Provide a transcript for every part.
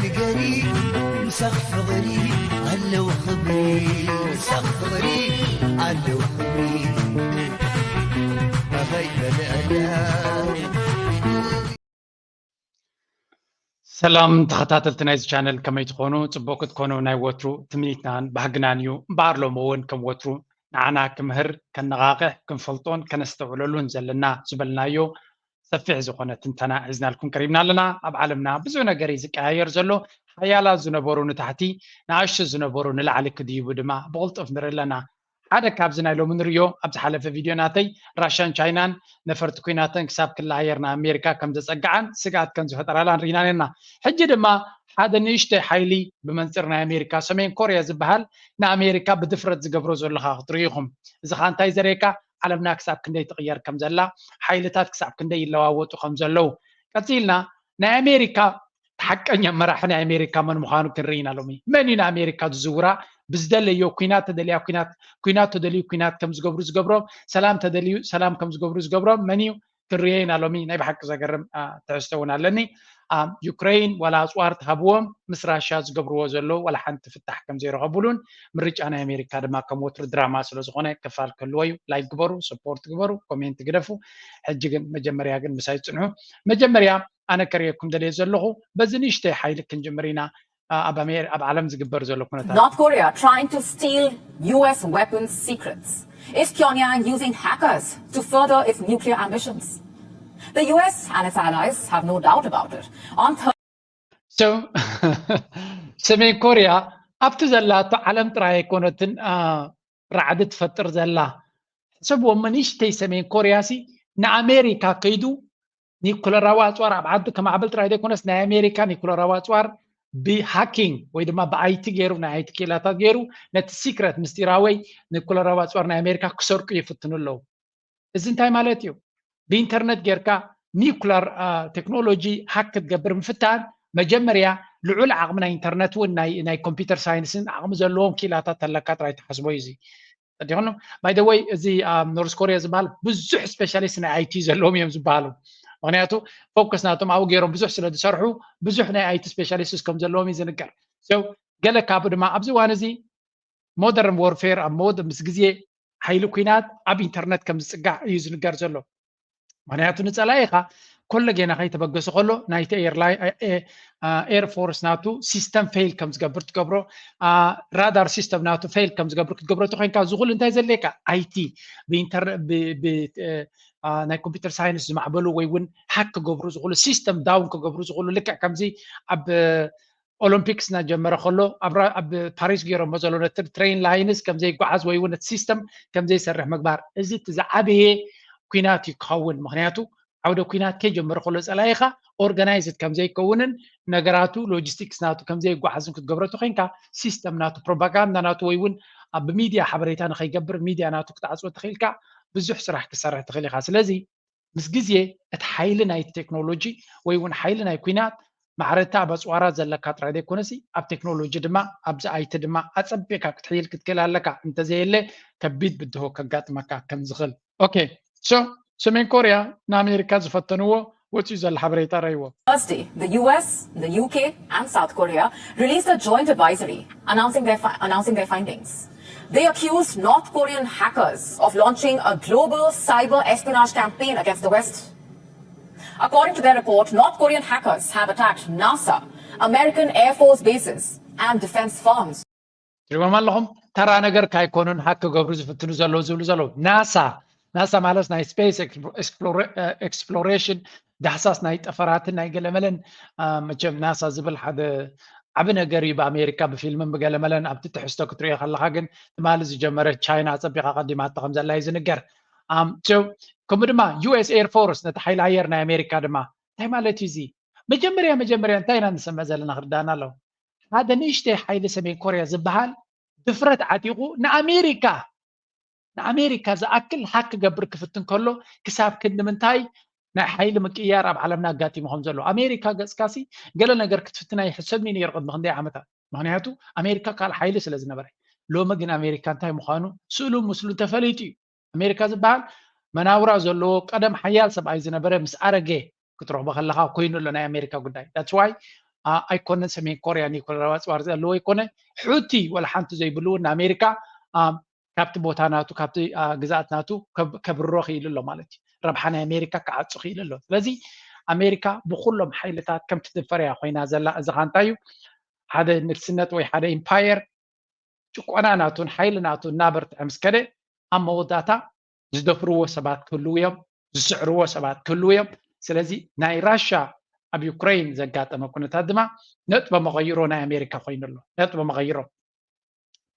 ንገሪ ምሳኽ ፍቕሪ ኣለዉ ክብሪ፣ ምሳኽ ፍቕሪ ኣለዉ ክብሪ። ኣኸይ በልዕላ። ሰላም ተኸታተልቲ ናይዚ ቻነል፣ ከመይ ትኾኑ? ጽቡቕ ክትኮኑ ናይ ወትሩ ትምኒትናን ባህግናን እዩ። እምበኣር ሎሚ እውን ከም ወትሩ ንዓና ክምህር፣ ከነቓቕሕ፣ ክንፈልጦን ከነስተውዕለሉን ዘለና ዝበልናዮ ሰፊሕ ዝኾነ ትንተና ሒዝናልኩም ቀሪብና ኣለና። ኣብ ዓለምና ብዙሕ ነገር እዩ ዝቀያየር ዘሎ። ሓያላት ዝነበሩ ንታሕቲ፣ ንኣሽቱ ዝነበሩ ንላዕሊ ክድይቡ ድማ ብቕልጡፍ ንርኢ ኣለና። ሓደ ካብዚ ናይ ሎሚ ንርእዮ፣ ኣብ ዝሓለፈ ቪድዮ ናተይ፣ ራሻን ቻይናን ነፈርቲ ኩናተን ክሳብ ክለሃየር ንኣሜሪካ ከም ዘጸግዓን ስግኣት ከም ዝፈጠራላን ርኢና ነርና። ሕጂ ድማ ሓደ ንእሽተይ ሓይሊ ብመንጽር ናይ ኣሜሪካ፣ ሰሜን ኮርያ ዝበሃል፣ ንኣሜሪካ ብድፍረት ዝገብሮ ዘሎ ኸኣ ክትርኢ ኢኹም። እዚ ኸኣ እንታይ ዘርእየካ? ዓለምና ክሳብ ክንደይ ትቕየር ከም ዘላ፣ ሓይልታት ክሳብ ክንደይ ይለዋወጡ ከም ዘለዉ። ቀጺልና ናይ ኣሜሪካ ሓቀኛ መራሒ ናይ ኣሜሪካ መን ምዃኑ ክንርኢ ኢና ሎሚ። መን እዩ ንኣሜሪካ ዝዝውራ? ብዝደለዮ ኩናት ተደልያ ኩናት፣ ኩናት ተደልዩ ኩናት ከም ዝገብሩ ዝገብሮም፣ ሰላም ተደልዩ ሰላም ከም ዝገብሩ ዝገብሮም መን እዩ? ክንርእዮ ኢና ሎሚ። ናይ ብሓቂ ዘገርም፣ አ፣ ትሕዝቶ እውን ኣለኒ። አ፣ ዩክሬን ዋላ ኣጽዋር ትሃብዎም፣ ምስ ራሻ ዝገብርዎ ዘለዉ ዋላ ሓንቲ ፍታሕ ከም ዘይረኸቡሉን፣ ምርጫ ናይ ኣሜሪካ ድማ ከም ወትሩ ድራማ ስለ ዝኾነ ክፋል ክህልዎ እዩ። ላይክ ግበሩ፣ ሰፖርት ግበሩ፣ ኮሜንት ግደፉ። ሕጂ ግን መጀመርያ ግን ምሳይ ጽንሑ። መጀመርያ ኣነ ከርእየኩም ደልየ ዘለኹ፣ በዚ ንእሽተይ ሓይሊ ክንጅምር ኢና። አ፣ ኣብ ኣሜር-፣ ኣብ ዓለም ዝግበር ዘሎ ኩነታት። North Korea trying to steal U S weapons secrets. Is Pyongyang using hackers to further its nuclear ambitions? The U S and its allies have no doubt about it. On Thur- So, ሰሜን ኮርያ ኣብቲ ዘላቶ ዓለም ጥራይ ኣይኮነትን፣ አ፣ ራዕዲ ትፈጥር ዘላ። ሕሰብዎ፣ እሞ ንእሽተይ ሰሜን ኮርያ ሲ ንኣሜሪካ ከይዱ ኒኩለራዊ ኣጽዋር ኣብ ዓዱ ከማዕብል ጥራይ ዘይኮነስ፣ ናይ ኣሜሪካ ኒኩለራዊ ኣጽዋር ብሃኪንግ ወይ ድማ ብኣይቲ ገይሩ፣ ናይ ኣይቲ ክኢላታት ገይሩ፣ ነቲ ሲክረት ምስጢራዊ ኒኩለራዊ ኣጽዋር ናይ ኣሜሪካ ክሰርቁ ይፍትኑ ኣለዉ። እዚ እንታይ ማለት እዩ? ብኢንተርነት ጌርካ ኒኩላር፣ አ፣ ቴክኖሎጂ ሃክ ክትገብር ምፍታን፣ መጀመርያ ልዑል ዓቕሚ ናይ ኢንተርነት እውን ናይ፣ ናይ ኮምፒውተር ሳይንስን ዓቕሚ ዘለዎም ክኢላታት ተለካ ጥራይ ትሓስቦ እዩ እዚ። ዲኹም? ባይ ዘ ወይ፣ እዚ ኣብ ኖርዝ ኮርያ ዝበሃል ብዙሕ ስፔሻሊስት ናይ ኣይቲ ዘለዎም እዮም ዝበሃሉ። ምኽንያቱ ፎከስ ናቶም ኣብኡ ገይሮም ብዙሕ ስለ ዝሰርሑ፣ ብዙሕ ናይ ኣይቲ ስፔሻሊስት ከም ዘለዎም እዩ ዝንገር። So፣ ገለ ካብኡ ድማ ኣብዚ እዋን እዚ ሞደርን ዎርፌር፣ ኣብ ሞድ-፣ ምስ ግዜ ሓይሊ ኲናት ኣብ ኢንተርነት ከም ዝጽጋዕ እዩ ዝንገር ዘሎ። ምኽንያቱ ንጸላኢኻ ኮሎ ጌና ከይተበገሰ ከሎ ናይቲ ኤርላይ-፣ ኤ-፣ ኤ-፣ አ፣ ኤር ፎርስ ናቱ ሲስተም ፌል ከም ዝገብር ትገብሮ፣ አ፣ ራዳር ሲስተም ናቱ ፌል ከም ዝገብር ክትገብሮ ተኾይንካ፣ እዚ ኩሉ እንታይ ዘድልየካ? ኣይቲ፣ ብኢንተርነ-፣ ብ-፣ ብ-፣ እ፣ አ፣ ናይ ኮምፒውተር ሳይንስ ዝማዕበሉ ወይ እውን ሃክ ክገብሩ ዝኽእሉ፣ ሲስተም ዳውን ክገብሩ ዝኽእሉ፣ ልክዕ ከምዚ ኣብ ኦሎምፒክስ እናጀመረ ከሎ ኣብ ራ-፣ ኣብ ፓሪስ ገይሮሞ ዘሎ ነቲ ትሬን ላይንስ ከም ዘይጓዓዝ ወይ እውን እቲ ሲስተም ከም ዘይሰርሕ ምግባር፣ እዚ እቲ ዝዓበየ ኲናት እዩ ክኸውን። ምኽንያቱ ዓውደ ኲናት ከይጀመረ ከሎ ጸላኢኻ ኦርጋናይዝድ ከም ዘይከውንን ነገራቱ ሎጂስቲክስ ናቱ ከም ዘይጓዓዝን ክትገብሮ ተኾይንካ፣ ሲስተም ናቱ፣ ፕሮፓጋንዳ ናቱ ወይ እውን ኣብ ሚድያ ሓበሬታ ንኸይገብር ሚድያ ናቱ ክትዓጽዎ ተኽኢልካ፣ ብዙሕ ስራሕ ክትሰርሕ ትኽእል ኢኻ። ስለዚ ምስ ግዜ እቲ ሓይሊ ናይ ቴክኖሎጂ ወይ እውን ሓይሊ ናይ ኲናት ማዕረታ ኣብ ኣጽዋራ ዘለካ ጥራይ ዘይኮነሲ፣ ኣብ ቴክኖሎጂ ድማ፣ ኣብዚ ኣይቲ ድማ ኣጸቢቕካ ክትሕይል ክትክእል ኣለካ። እንተዘየለ፣ ከቢድ ብድሆ ከጋጥመካ ከም ዝኽእል። ኦኬ፣ ሶ ሰሜን ኮርያ ንኣሜሪካ ዝፈተንዎ ወጺኡ ዘሎ ሓበሬታ ረእይዎ። Thursday, the U S, the U K, and South Korea released a joint advisory announcing their fi-, announcing their findings. They accused North Korean hackers of launching a global cyber espionage campaign against the West. According to their report, North Korean hackers have attacked NASA, American Air Force bases, and defense firms. ትሪእዎም ኣለኹም፣ ተራ ነገር ካይኮኑን ሃክ ክገብሩ ዝፍትኑ ዘለዉ ዝብሉ ዘለዉ። ናሳ፣ ናሳ ማለት ናይ ስፔስ ኤክስፕሎሬሽን፣ ዳህሳስ ናይ ጠፈራትን ናይ ገለመለን። አ፣ መቸም ናሳ ዝብል ሓደ ዓቢ ነገር እዩ፣ ብኣሜሪካ ብፊልምን ብገለመለን ኣብቲ ትሕዝቶ ክትሪኦ ከለኻ። ግን ትማሊ ዝጀመረ ቻይና ኣጸቢቓ ቀዲማቶ ከም ዘላ እዩ ዝንገር። ኣም፣ ቸው፣ ከምኡ ድማ ዩ ኤስ ኤር ፎርስ ነቲ ሓይሊ ኣየር ናይ ኣሜሪካ ድማ። እንታይ ማለት እዩ እዚ? መጀመርያ፣ መጀመርያ እንታይ ኢና ንሰምዕ ዘለና ክርዳእና ኣለዎ። ሓደ ንእሽተይ ሓይሊ ሰሜን ኮርያ ዝበሃል ድፍረት ዓጢቑ ንኣሜሪካ፣ ንኣሜሪካ ዝኣክል ሃክ ክገብር ክፍትን ከሎ፣ ክሳብ ክንዲ ምንታይ ናይ ሓይሊ ምቅይያር ኣብ ዓለምና ኣጋጢሙ ከም ዘሎ። ኣሜሪካ ገጽካሲ ገለ ነገር ክትፍትን ኣይሕሰብን እዩ ነይሩ ቅድሚ ክንደይ ዓመታት። ምኽንያቱ ኣሜሪካ ካልእ ሓይሊ ስለ ዝነበረ። ሎሚ ግን ኣሜሪካ እንታይ ምዃኑ ስእሉን ምስሉን ተፈሊጡ እዩ። ኣሜሪካ ዝበሃል መናውራ ዘለዎ ቀደም ሓያል ሰብኣይ ዝነበረ ምስ ኣረገ ክትረኽቦ ከለኻ ኮይኑ ኣሎ ናይ ኣሜሪካ ጉዳይ። That's why ኣይኮነን ሰሜን ኮርያ ኒኩለራዊ ኣፅዋር ዘለዎ ኣይኮነ። ሑቲ ወላ ሓንቲ ዘይብሉ እውን ንኣሜሪካ ካብቲ ቦታ ናቱ ካብቲ ግዛኣት ናቱ ከብርሮ ክኢሉ ኣሎ ማለት እዩ። ረብሓ ናይ ኣሜሪካ ክዓፁ ክኢሉ ኣሎ። ስለዚ ኣሜሪካ ብኩሎም ሓይልታት ከምቲ ትፈርያ ኮይና ዘላ እዚ ካ እንታይ እዩ? ሓደ ንግስነት ወይ ሓደ ኢምፓየር ጭቆና ናቱን ሓይሊ ናቱ እናበርትዐ ምስ ከደ ኣብ መወዳእታ ዝደፍርዎ ሰባት ክህልው እዮም፣ ዝስዕርዎ ሰባት ክህልው እዮም። ስለዚ ናይ ራሻ ኣብ ዩክሬን ዘጋጠመ ኩነታት ድማ ነጥበ መቐይሮ ናይ ኣሜሪካ ኮይኑ ኣሎ። ነጥበ መቐይሮ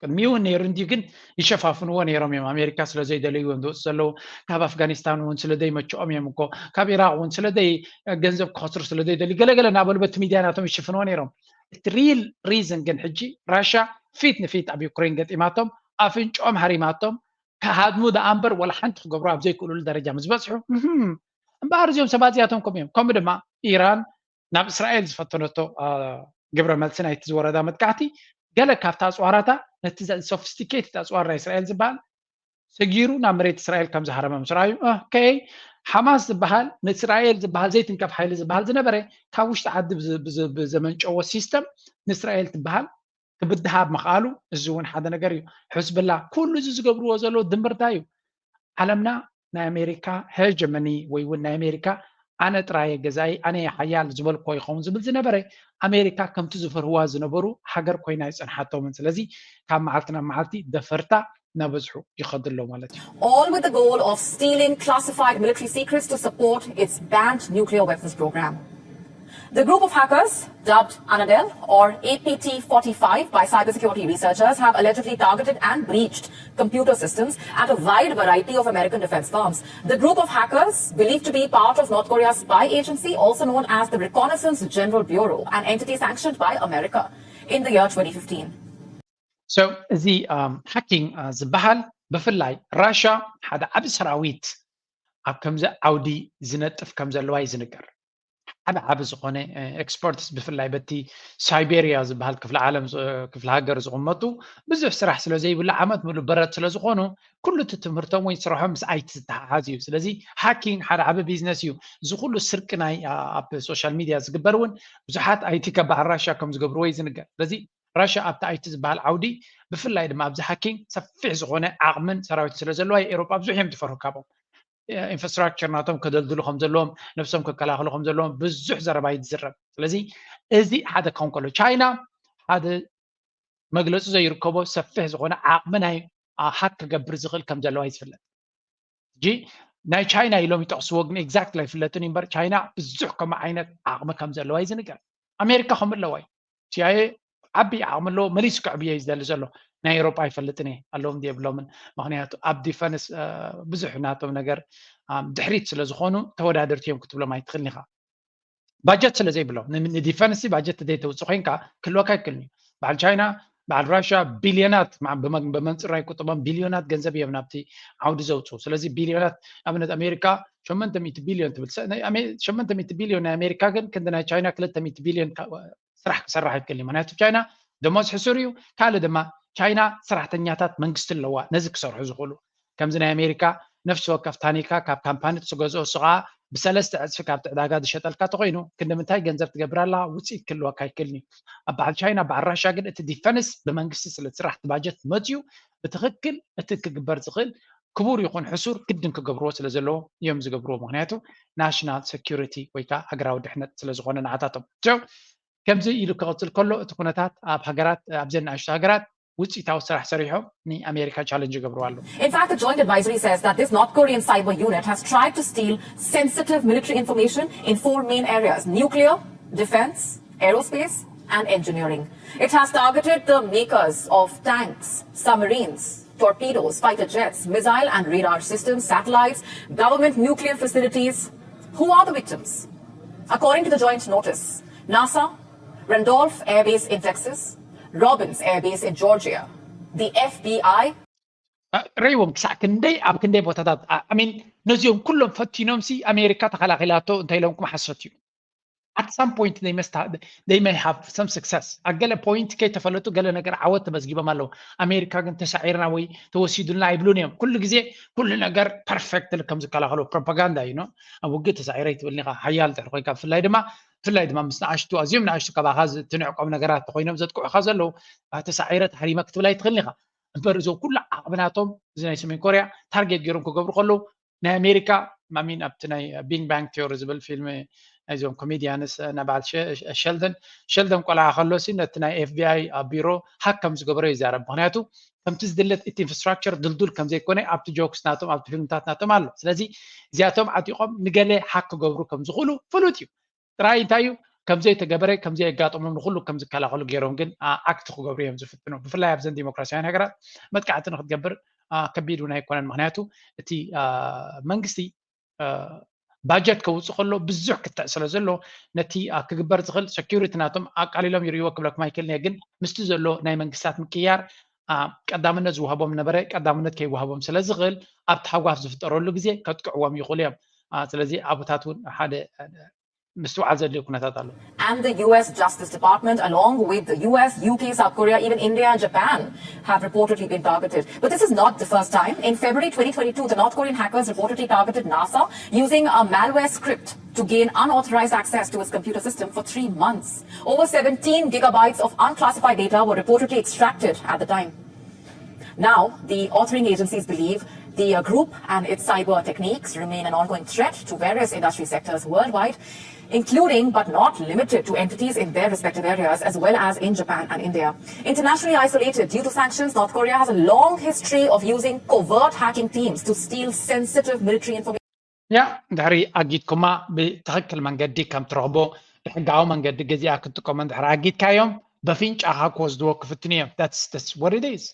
ቅድሚኡ እውን ነይሩ እንዲዩ ግን ይሸፋፍንዎ ነይሮም እዮም። ኣሜሪካ ስለ ዘይደለይዎ እዮም ዝወፁ ዘለዉ። ካብ ኣፍጋኒስታን እውን ስለ ዘይመችኦም እዮም እኮ፣ ካብ ኢራቅ እውን ስለ ዘይ ገንዘብ ክኸስሩ ስለ ዘይደልዩ ገለገለ እናበሉ በቲ ሚድያ ናቶም ይሽፍንዎ ነይሮም። እቲ ሪል ሪዝን ግን ሕጂ ራሻ ፊት ንፊት ኣብ ዩክሬን ገጢማቶም ኣፍንጭኦም ሃሪማቶም ክሃድሙ ደኣ እምበር ወላ ሓንቲ ክገብሩ ኣብ ዘይክእሉሉ ደረጃ ምስ በፅሑ እምበኣር እዚኦም ሰባት እዚኣቶም ከምኡ እዮም። ከምኡ ድማ ኢራን ናብ እስራኤል ዝፈተነቶ ግብረ መልሲ ናይቲ ዝወረዳ መጥቃዕቲ ገለ ካብቲ ኣፅዋራታ ነቲ ሶፊስቲኬትድ ኣፅዋር ናይ እስራኤል ዝበሃል ሰጊሩ ናብ መሬት እስራኤል ከም ዝሃረመ ምስ ረኣዩ ሓማስ ዝበሃል ንእስራኤል ዝበሃል ዘይትንከፍ ሓይሊ ዝበሃል ዝነበረ ካብ ውሽጢ ዓዲ ብዘመንጨዎ ሲስተም ንእስራኤል ትበሃል ክብድሃ ኣብ ምኽኣሉ እዚ እውን ሓደ ነገር እዩ። ሕዝብላ ኩሉ እዚ ዝገብርዎ ዘለዉ ድምርታ እዩ። ዓለምና ናይ ኣሜሪካ ሄጀመኒ ወይ እውን ናይ ኣሜሪካ ኣነ ጥራየ ገዛኢ ኣነ ሓያል ዝበልኮ ይኸውን ዝብል ዝነበረ ኣሜሪካ ከምቲ ዝፈርህዋ ዝነበሩ ሃገር ኮይና ይፀንሓቶምን። ስለዚ ካብ መዓልቲ ናብ መዓልቲ ደፈርታ እናበዝሑ ይኸዱ ኣለዉ ማለት እዩ። All with the goal of stealing classified military secrets to support its banned nuclear weapons program. The group of hackers, dubbed Anadel or A P T forty-five by cybersecurity researchers, have allegedly targeted and breached computer systems at a wide variety of American defense firms. The group of hackers, believed to be part of North Korea's spy agency, also known as the Reconnaissance General Bureau, an entity sanctioned by America, in the year twenty fifteen. So እዚ ሃኪንግ ዝበሃል ብፍላይ ራሻ ሓደ ዓቢ ሰራዊት ኣብ ከምዚ ዓውዲ ዝነጥፍ ከም ዘለዋ እዩ ዝንገር። ዓቢ ዓቢ ዝኾነ ኤክስፐርትስ ብፍላይ በቲ ሳይቤሪያ ዝበሃል ክፍለ ዓለም ክፍለ ሃገር ዝቕመጡ ብዙሕ ስራሕ ስለ ዘይብሉ ዓመት ምሉ በረድ ስለ ዝኾኑ ኩሉ እቲ ትምህርቶም ወይ ስርሖም ምስ ኣይቲ ዝተሓሓዝ እዩ። ስለዚ ሃኪንግ ሓደ ዓቢ ቢዝነስ እዩ። እዚ ኩሉ ስርቂ ናይ ኣብ ሶሻል ሚድያ ዝግበር እውን ብዙሓት ኣይቲ ከባሃል ራሻ ከም ዝገብርዎ እዩ ዝንገር። ስለዚ ራሻ ኣብቲ ኣይቲ ዝበሃል ዓውዲ ብፍላይ ድማ ኣብዚ ሃኪንግ ሰፊሕ ዝኾነ ዓቕምን ሰራዊት ስለ ዘለዋ ኤሮጳ ብዙሕ እዮም ዝፈርሁ ካብኦም። ኢንፍራስትራክቸር ናቶም ከደልድሉ ከም ዘለዎም ነብሶም ክከላኸሉ ከም ዘለዎም ብዙሕ ዘረባ እዩ ዝዝረብ። ስለዚ እዚ ሓደ ክኸውን ከሎ ቻይና ሓደ መግለፂ ዘይርከቦ ሰፊሕ ዝኾነ ዓቕሚ ናይ ሃክ ክገብር ዝኽእል ከም ዘለዋ እዩ ዝፍለጥ። ሕጂ ናይ ቻይና ኢሎም ይጠቕስዎ ግን ኤግዛክትሊ ኣይፍለጥን እዩ እምበር ቻይና ብዙሕ ከምኡ ዓይነት ዓቕሚ ከም ዘለዋ እዩ ዝንገር። ኣሜሪካ ከምኡ ኣለዋ እዩ። ሲኣይኤ ዓቢ ዓቕሚ ኣለዎ መሊሱ ከዕብዮ እዩ ዝደሊ ዘሎ። ናይ ኤሮጳ ኣይፈልጥን እየ ኣለዎም ድየብሎምን። ምክንያቱ ኣብ ዲፈንስ ብዙሕ ናቶም ነገር ድሕሪት ስለ ዝኾኑ ተወዳደርቲ እዮም ክትብሎም ኣይትኽእልን ኢኻ። ባጀት ስለ ዘይብሎም ንዲፈንስ ባጀት ዘይተውፅእ ኮይንካ ክህልወካ ኣይክእልን እዩ። በዓል ቻይና በዓል ራሽያ ቢልዮናት ብመንፅር ኣይቁጥቦም ቢልዮናት ገንዘብ እዮም ናብቲ ዓውዲ ዘውፅኡ። ስለዚ ቢልዮናት ኣብነት ኣሜሪካ ሸመንተ ሚእቲ ቢልዮን ትብል ሸመንተ ሚእቲ ቢልዮን ናይ ኣሜሪካ ግን ክንዲ ናይ ቻይና ክልተ ሚእቲ ቢልዮን ስራሕ ክሰርሕ ኣይክእል እዩ። ምክንያቱ ቻይና ደሞዝ ሕሱር እዩ። ካልእ ድማ ቻይና ሰራሕተኛታት መንግስቲ ኣለዋ ነዚ ክሰርሑ ዝኽእሉ ከምዚ ናይ ኣሜሪካ ነፍሲ ወከፍ ታኒካ ካብ ካምፓኒ ትገዝኦ እሱ ከዓ ብሰለስተ ዕፅፊ ካብቲ ዕዳጋ ዝሸጠልካ ተኮይኑ ክንዲ ምንታይ ገንዘብ ትገብር ኣላ ውፅኢት ክህልወካ ኣይክእልን እዩ። ኣብ በዓል ቻይና በዓል ራሻ ግን እቲ ዲፈንስ ብመንግስቲ ስለ ዝስራሕ እቲ ባጀት መፅዩ ብትክክል እቲ ክግበር ዝኽእል ክቡር ይኹን ሕሱር ግድን ክገብርዎ ስለ ዘለዎ እዮም ዝገብርዎ። ምክንያቱ ናሽናል ሴኩሪቲ ወይ ከዓ ሃገራዊ ድሕነት ስለ ዝኾነ ንዓታቶም። ከምዚ ኢሉ ክቕፅል ከሎ እቲ ኩነታት ኣብ ሃገራት ኣብዘን ንኣሽቱ ሃገራት ውፅኢታዊ ስራሕ ሰሪሖም ንኣሜሪካ ቻለንጅ ይገብርዋ ኣለዉ። In fact, the Joint Advisory says that this North Korean cyber unit has tried to steal sensitive military information in four main areas: nuclear, defense, aerospace, and engineering. It has targeted the makers of tanks, submarines, torpedoes, fighter jets, missile and radar systems, satellites, government nuclear facilities. Who are the victims? According to the joint notice, NASA, Randolph Air Base in Texas, Robbins Air Base in Georgia, the F B I. ረይዎም ክሳዕ ክንደይ ኣብ ክንደይ ቦታታት ሚን ነዚኦም ኩሎም ፈቲኖም ሲ ኣሜሪካ ተኸላኺላቶ እንታይ ኢሎም ክመሓሰት እዩ። at some point they must have, they may have some success. ኣብ ገለ point ከይተፈለጡ ገለ ነገር ዓወት ተመዝጊቦም ኣለዉ። ኣሜሪካ ግን ተሳዒርና ወይ ተወሲዱልና ኣይብሉን እዮም። ኩሉ ግዜ ኩሉ ነገር perfect ከም ዝከላኸሉ ፕሮፓጋንዳ እዩ። ኣብ ውግእ ተሳዒረ ይትብልኒ ኢኻ ሓያል ድሕሪ ኮይንካ፣ ብፍላይ ድማ ብፍላይ ድማ ምስ ንኣሽቱ ኣዝዮም ንኣሽቱ ካባኻ ትንዕቆም ነገራት ኮይኖም ዘጥቅዑኻ ዘለዉ ተሳዒረ ተሃሪመ ክትብል ኣይትኽእልን ኢኻ። እምበር እዞም ኩሉ ዓቕምናቶም እዚ ናይ ሰሜን ኮርያ ታርጌት ገይሮም ክገብሩ ከለዉ ናይ ኣሜሪካ ማሚን ኣብቲ ናይ ቢግ ባንግ ቲዮሪ ዝብል ፊልም ናይዞም ኮሜድያንስ ናይ በዓል ሸልደን ሸልደን ቆልዓ ከሎሲ ነቲ ናይ ኤፍቢኣይ ኣብ ቢሮ ሃክ ከም ዝገበሮ ይዛረብ። ምክንያቱ ከምቲ ዝድለት እቲ ኢንፍራስትራክቸር ድልዱል ከም ዘይኮነ ኣብቲ ጆክስ ናቶም ኣብቲ ፊልምታት ናቶም ኣሎ። ስለዚ እዚኣቶም ዓጢቆም ንገለ ሃክ ክገብሩ ከም ዝኽእሉ ፍሉጥ እዩ። ጥራይ እንታይ እዩ ከምዘይተገበረ ከምዘየጋጠሞም ንኩሉ ከም ዝከላኸሉ ገይሮም ግን ኣክት ክገብሩ እዮም ዝፍትኑ። ብፍላይ ኣብዘን ዲሞክራሲያውያን ሃገራት መጥቃዕቲ ንክትገብር ከቢድ እውን ኣይኮነን። ምክንያቱ እቲ መንግስቲ ባጀት ከውፅእ ከሎ ብዙሕ ክትዕ ስለ ዘሎ ነቲ ክግበር ዝኽእል ሰኪሪቲ ናቶም ኣቃሊሎም ይርእይዎ ክብለኩም ኣይክእልን እየ። ግን ምስቲ ዘሎ ናይ መንግስታት ምቅያር ቀዳምነት ዝወሃቦም ነበረ ቀዳምነት ከይወሃቦም ስለ ዝኽእል ኣብቲ ሃጓፍ ዝፍጠረሉ ግዜ ከጥቅዕዎም ይኽእሉ እዮም። ስለዚ ኣቦታት እውን ሓደ ምስትውዓል ዘድልዮ ኩነታት ኣሎ። And the U S Justice Department, along with the U S, U K, South Korea, even India and Japan have reportedly been targeted. But this is not the first time. In February twenty twenty-two, the North Korean hackers reportedly targeted NASA using a malware script to gain unauthorized access to its computer system for three months. Over seventeen gigabytes of unclassified data were reportedly extracted at the time. Now, the authoring agencies believe the uh, group and its cyber techniques remain an ongoing threat to various industry sectors worldwide, including but not limited to entities in their respective areas, as well as in Japan and India. Internationally isolated due to sanctions, North Korea has a long history of using covert hacking teams to steal sensitive military information. ያ ድሕሪ ኣጊድኩማ ብትኽክል መንገዲ ከም ትረኽቦ ብሕጋዊ መንገዲ ገዚኣ ክትጥቀሞ እንድሕር ኣጊድካዮም በፍንጫኻ ክወስድዎ ክፍትኑ እዮም። That's what it is።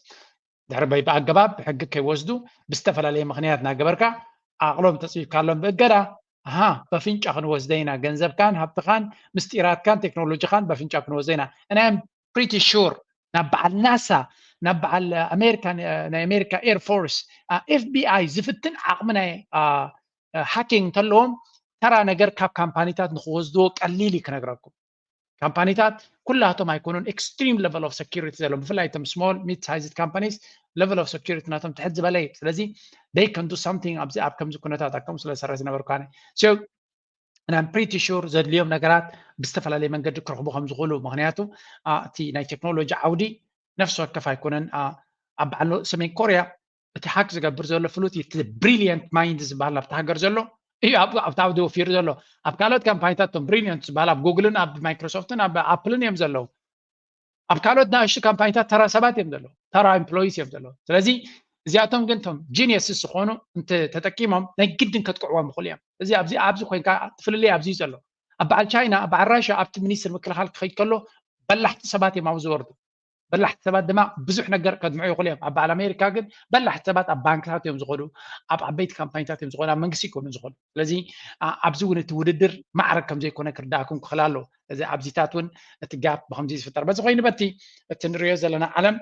ድሕሪ በይ ብኣገባብ ብሕጊ ከይወስዱ ብዝተፈላለየ ምኽንያት እናገበርካ ዓቕሎም ተፅቢብካሎም ብእገዳ ኣሃ በፍንጫ ክንወስደ ኢና፣ ገንዘብካን ሃብትኻን ምስጢራትካን ቴክኖሎጂኻን በፍንጫ ክንወስደ ኢና። And I'm pretty sure ናብ በዓል ናሳ ናብ በዓል ኣሜሪካ ናይ ኣሜሪካ ኤር ፎርስ ኤፍቢኣይ ዝፍትን ዓቕሚ ናይ ሃኪንግ እንተለዎም ተራ ነገር ካብ ካምፓኒታት ንክወስድዎ ቀሊል እዩ ክነግረኩም። ካምፓኒታት ኩላቶም ኣይኮኑን extreme level of security ዘለዎም ብፍላይ እቶም small mid sized companies level of security ናቶም ትሕት ዝበለ እዩ። ስለዚ they can do something ኣብዚ ኣብ ከምዚ ኩነታት ኣብ ከምኡ ስለ ዝሰርሕ ዝነበርኩ ኣነ so and I'm pretty sure ዘድልዮም ነገራት ብዝተፈላለየ መንገዲ ክረኽቡ ከም ዝኽእሉ ምክንያቱ እቲ ናይ ቴክኖሎጂ ዓውዲ ነፍሲ ወከፍ ኣይኮነን ኣብ በዓል ሰሜን ኮርያ እቲ ሃክ ዝገብር ዘሎ ፍሉጥ እቲ brilliant mind ዝበሃል ኣብቲ ሃገር ዘሎ እዩ ኣብቲ ዓውዲ ወፊሩ ዘሎ ኣብ ካልኦት ካምፓኒታት እቶም brilliant ዝበሃል ኣብ ጉግልን ኣብ ማይክሮሶፍትን ኣብ ኣፕልን እዮም ዘለዉ ኣብ ካልኦት ንኣሽቱ ካምፓኒታት ተራ ሰባት እዮም ዘለዉ ተራ employees እዮም ዘለዉ ስለዚ እዚኣቶም ግን እቶም geniuses ዝኾኑ እንተተጠቂሞም ናይ ግድን ከጥቅዕዎም ይኽእሉ እዮም እዚ ኣብዚ ኣብዚ ኮይንካ ፍልልይ ኣብዚ እዩ ዘሎ ኣብ በዓል ቻይና በዓል ራሽያ ኣብቲ ሚኒስትር ምክልኻል ክኸይድ ከሎ በላሕቲ ሰባት እዮም ኣብኡ ዝወርዱ በላሕቲ ሰባት ድማ ብዙሕ ነገር ከድምዑ ይኽእሉ እዮም ኣብ በዓል ኣሜሪካ ግን በላሕቲ ሰባት ኣብ ባንክታት እዮም ዝኸዱ ኣብ ዓበይቲ ካምፓኒታት እዮም ዝኸዱ ኣብ መንግስቲ ይኮኑ ዝኸዱ ስለዚ ኣብዚ እውን እቲ ውድድር ማዕረግ ከም ዘይኮነ ክርዳእኩም ክኽእል ኣለዎ እዚ ኣብዚታት እውን እቲ ጋፕ ብከምዚ ዝፍጠር በዚ ኮይኑ በቲ እቲ ንሪኦ ዘለና ዓለም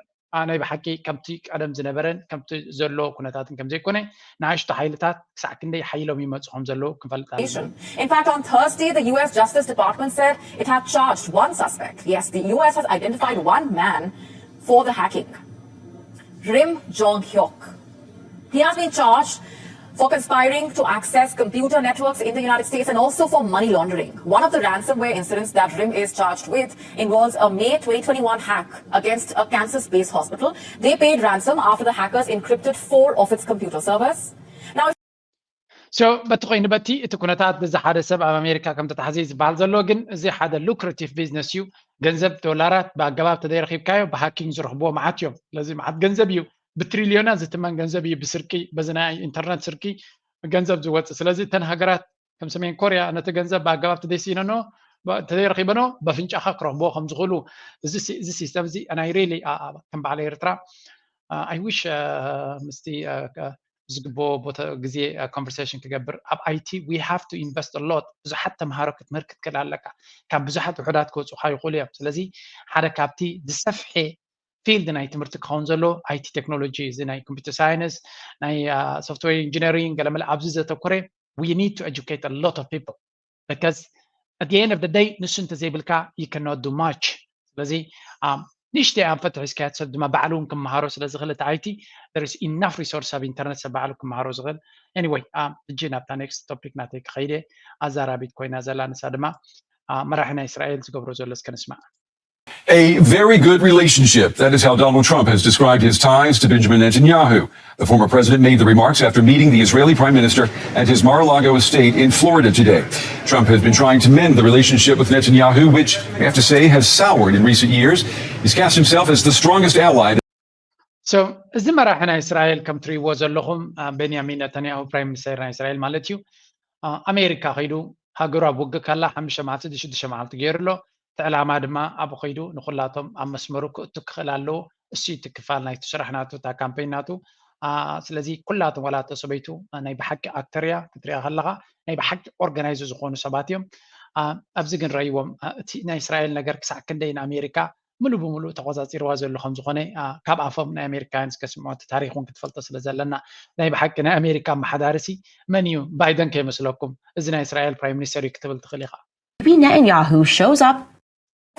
ናይ ብሓቂ ከምቲ ቀደም ዝነበረን ከምቲ ዘሎ ኩነታትን ከም ዘይኮነ ንኣሽቱ ሓይልታት ክሳዕ ክንደይ ሓይሎም ይመፁ ከም ዘለዉ ክንፈልጥ ኣለና In fact, on Thursday, the U S Justice Department said it had charged one suspect. Yes, the U S has identified one man for the hacking. Rim Jong Hyuk. He has been charged for conspiring to access computer networks in the United States and also for money laundering. One of the ransomware incidents that Rim is charged with involves a May twenty twenty-one hack against a Kansas based hospital. They paid ransom after the hackers encrypted four of its computer servers. Now, so በቲ ኮይኑ በቲ እቲ ኩነታት እዚ ሓደ ሰብ ኣብ ኣሜሪካ ከም ተታሕዘ ዝበሃል ዘሎ ግን እዚ ሓደ lucrative business እዩ ገንዘብ ዶላራት ብኣገባብ ተዘይረኪብካዮ ብሃኪንግ ዝረክብዎ መዓት እዮም ስለዚ መዓት ገንዘብ እዩ ብትሪልዮናት ዝትመን ገንዘብ እዩ ብስርቂ በዚ ናይ ኢንተርነት ስርቂ ገንዘብ ዝወፅእ ስለዚ እተን ሃገራት ከም ሰሜን ኮርያ ነቲ ገንዘብ ብኣገባብ ተደይሲነኖ ተዘይረኪበኖ በፍንጫኻ ክረክብዎ ከም ዝኽእሉ እዚ ሲስተም እዚ ናይ ሪሊ ከም በዓል ኤርትራ I wish ምስቲ ዝግብኦ ቦታ ግዜ conversation ክገብር ኣብ ኣይቲ we have to invest a lot ብዙሓት ተምሃሮ ክትምህር ክትክእል ኣለካ ካብ ብዙሓት ውሑዳት ክወፁካ ይኽእሉ እዮም ስለዚ ሓደ ካብቲ ዝሰፍሐ ፊልድ ናይ ትምህርቲ ክኸውን ዘሎ ኣይቲ ቴክኖሎጂ እዚ ናይ ኮምፒተር ሳይንስ ናይ software engineering ገለመለ ኣብዚ ዘተኮረ we need to educate a lot of people because at the end of the day ንሱ እንተዘይብልካ you cannot do much። ስለዚ ንእሽተይ ኣንፈት ሒዝካዮ ሰብ ድማ ባዕሉ እውን ክመሃሮ ስለ ዝኽእል እቲ ኣይቲ there is enough resource ኣብ ኢንተርነት ሰብ ባዕሉ ክመሃሮ ዝኽእል። Anyway ሕጂ ናብታ next topic ናተይ ክኸይደ ኣዛራቢት ኮይና ዘላ ንሳ ድማ መራሒ ናይ እስራኤል ዝገብሮ ዘሎ እስከ ንስማዕ። A very good relationship. That is how Donald Trump has described his ties to Benjamin Netanyahu. The former president made the remarks after meeting the Israeli prime minister at his Mar-a-Lago estate in Florida today. Trump has been trying to mend the relationship with Netanyahu, which we have to say has soured in recent years. He's cast himself as the strongest ally. So እዚ መራሒ ናይ እስራኤል ከም ትሪእዎ ዘለኹም ቤንያሚን ነተንያሁ ፕራይም ሚኒስተር ናይ እስራኤል ማለት እዩ ኣሜሪካ ከይዱ ሃገሩ ኣብ ውግእ ካላ ሓሙሽተ መዓልቲ ሽዱሽተ መዓልቲ ገይሩ ኣሎ። እቲ ዕላማ ድማ ኣብኡ ከይዱ ንኩላቶም ኣብ መስመሩ ክእቱ ክኽእል ኣለዎ። እሱ እቲ ክፋል ናይቲ ስራሕ ናቱ እታ ካምፔን ናቱ። ስለዚ ኩላቶም ዋላ እቶ ሰበይቱ ናይ ብሓቂ ኣክተር እያ ክትሪኣ ከለኻ ናይ ብሓቂ ኦርጋናይዝ ዝኾኑ ሰባት እዮም። ኣብዚ ግን ረእይዎም እቲ ናይ እስራኤል ነገር ክሳዕ ክንደይ ንኣሜሪካ ሙሉ ብሙሉ ተቆፃፂርዋ ዘሎ ከም ዝኾነ ካብ ኣፎም ናይ ኣሜሪካውያን እስከ ስምዖ እቲ ታሪክ እውን ክትፈልጦ ስለ ዘለና ናይ ብሓቂ ናይ ኣሜሪካ ኣመሓዳሪ ሲ መን እዩ ባይደን ከይመስለኩም እዚ ናይ እስራኤል ፕራይም ሚኒስተር እዩ ክትብል ትኽእል ኢኻ። Bibi Netanyahu shows up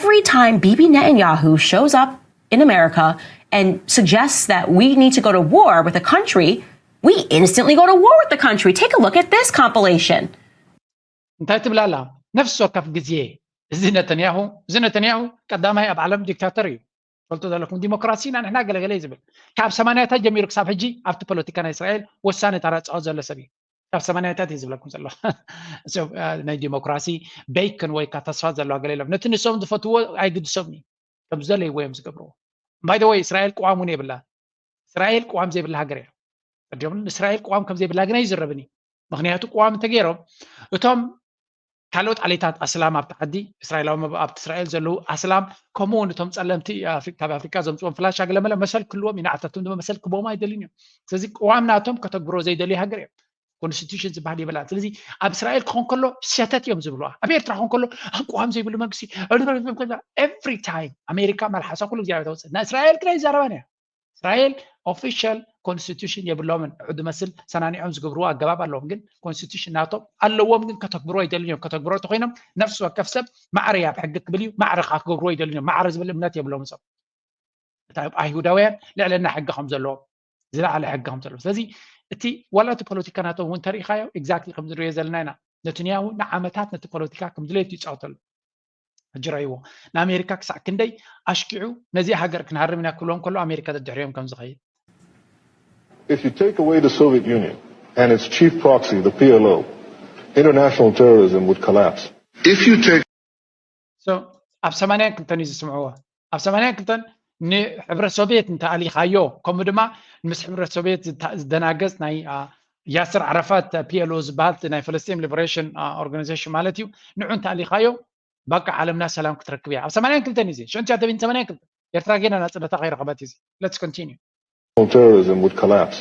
every time Bibi Netanyahu shows up in America and suggests that we need to go to war with a country, we instantly go to war with the country. Take a look at this compilation. እንታይ ትብላላ ነፍሲ ወከፍ ግዜ እዚ ነተንያሁ እዚ ነተንያሁ ቀዳማይ ኣብ ዓለም ዲክታተር እዩ ፈልጡ ዘለኩም ዲሞክራሲና ንሕና ገለገለ እዩ ዝብል ካብ ሰማንያታት ጀሚሩ ክሳብ ሕጂ ኣብቲ ፖለቲካ ናይ እስራኤል ወሳኒ ተራ ዝፃወት ዘሎ ሰብ እዩ ካብ ሰማንያታት እዩ ዝብለኩም ዘሎ ናይ ዲሞክራሲ ቤክን ወይ ከዓ ተስፋ ዘለዋ ገለ የሎም ነቲ ንሶም ዝፈትዎ ኣይግድሶም እዩ ከም ዝደለይዎ እዮም ዝገብርዎ by the way እስራኤል ቅዋም እውን የብላ እስራኤል ቅዋም ዘይብላ ሃገር እያ ተዲኦም እስራኤል ቅዋም ከም ዘይብላ ግን ኣይዝረብን እዩ ምክንያቱ ቅዋም እንተገይሮም እቶም ካልኦት ዓሌታት ኣስላም ኣብቲ ዓዲ እስራኤላዊ ኣብቲ እስራኤል ዘለዉ ኣስላም ከምኡ እውን እቶም ፀለምቲ ካብ ኣፍሪካ ዘምፅዎም ፍላሻ ገለመለ መሰል ክልዎም ኢና ኣተትም ድማ መሰል ክቦም ኣይደልን እዮም ስለዚ ቅዋም ናቶም ከተግብሮ ዘይደልዩ ሃገር እዮም ኮንስቲቱሽን ዝበሃል ይበላል ስለዚ ኣብ እስራኤል ክኾን ከሎ ሰተት እዮም ዝብልዋ ኣብ ኤርትራ ክኾን ከሎ ቅዋም ዘይብሉ መንግስቲ every time ኣሜሪካ መልሓሳ ኩሉ ግዜ ተውፅእ ናይ እስራኤል ግን ኣይዛረባን እያ እስራኤል ኦፊሻል ኮንስቲቱሽን የብሎምን ንዑ ዝመስል ሰናኒዖም ዝገብርዎ ኣገባብ ኣለዎም ግን ኮንስቲቱሽን ናቶም ኣለዎም ግን ከተግብሮ ኣይደልን እዮም ከተግብሮ ተኮይኖም ነፍሲ ወከፍ ሰብ ማዕረ ኣብ ሕጊ ክብል እዩ ማዕረ ከዓ ክገብርዎ ኣይደልን እዮም ማዕረ ዝብል እምነት የብሎም ሰብ እታ ኣይሁዳውያን ልዕልና ሕጊ ከም ዘለዎም ዝለዓለ ሕጊ ከም ዘለዎም ስለዚ እቲ ዋላ እቲ ፖለቲካ ናቶም እውን ተሪኢኻዮ exactly ከም ዝንሪኦ ዘለና ኢና ነትንያሁ ንዓመታት ነቲ ፖለቲካ ከም ድሌቱ ይፃወተሉ ሕጂ ረእይዎ ንኣሜሪካ ክሳዕ ክንደይ ኣሽኪዑ ነዚኣ ሃገር ክንሃርም ኢና ክብሎም ከሎ ኣሜሪካ ደድሕሪኦም ከም ዝኸይድ If you take away the Soviet Union and its chief proxy, the P L O, international terrorism would collapse. If you take so ኣብ ሰማንያን ክልተን እዩ ዝስምዕዎ ኣብ ሰማንያን ክልተን ንሕብረት ሶቪየት እንተኣሊኻዮ ከምኡ ድማ ምስ ሕብረት ሶቪየት ዝደናገፅ ናይ ያስር ዓረፋት ፒኤልኦ ዝበሃል ናይ ፈለስጢን ሊበሬሽን ኦርጋናይዜሽን ማለት እዩ ንዑ እንተኣሊኻዮ በቃ ዓለምና ሰላም ክትረክብ እያ ኣብ ሰማንያን ክልተን እዩ ሽዑ ትሽዓተ ሚእትን ሰማንያን ክልተን ኤርትራ ጌና ናፅነታ ከይረኸበት እዩ let's continue terrorism would collapse.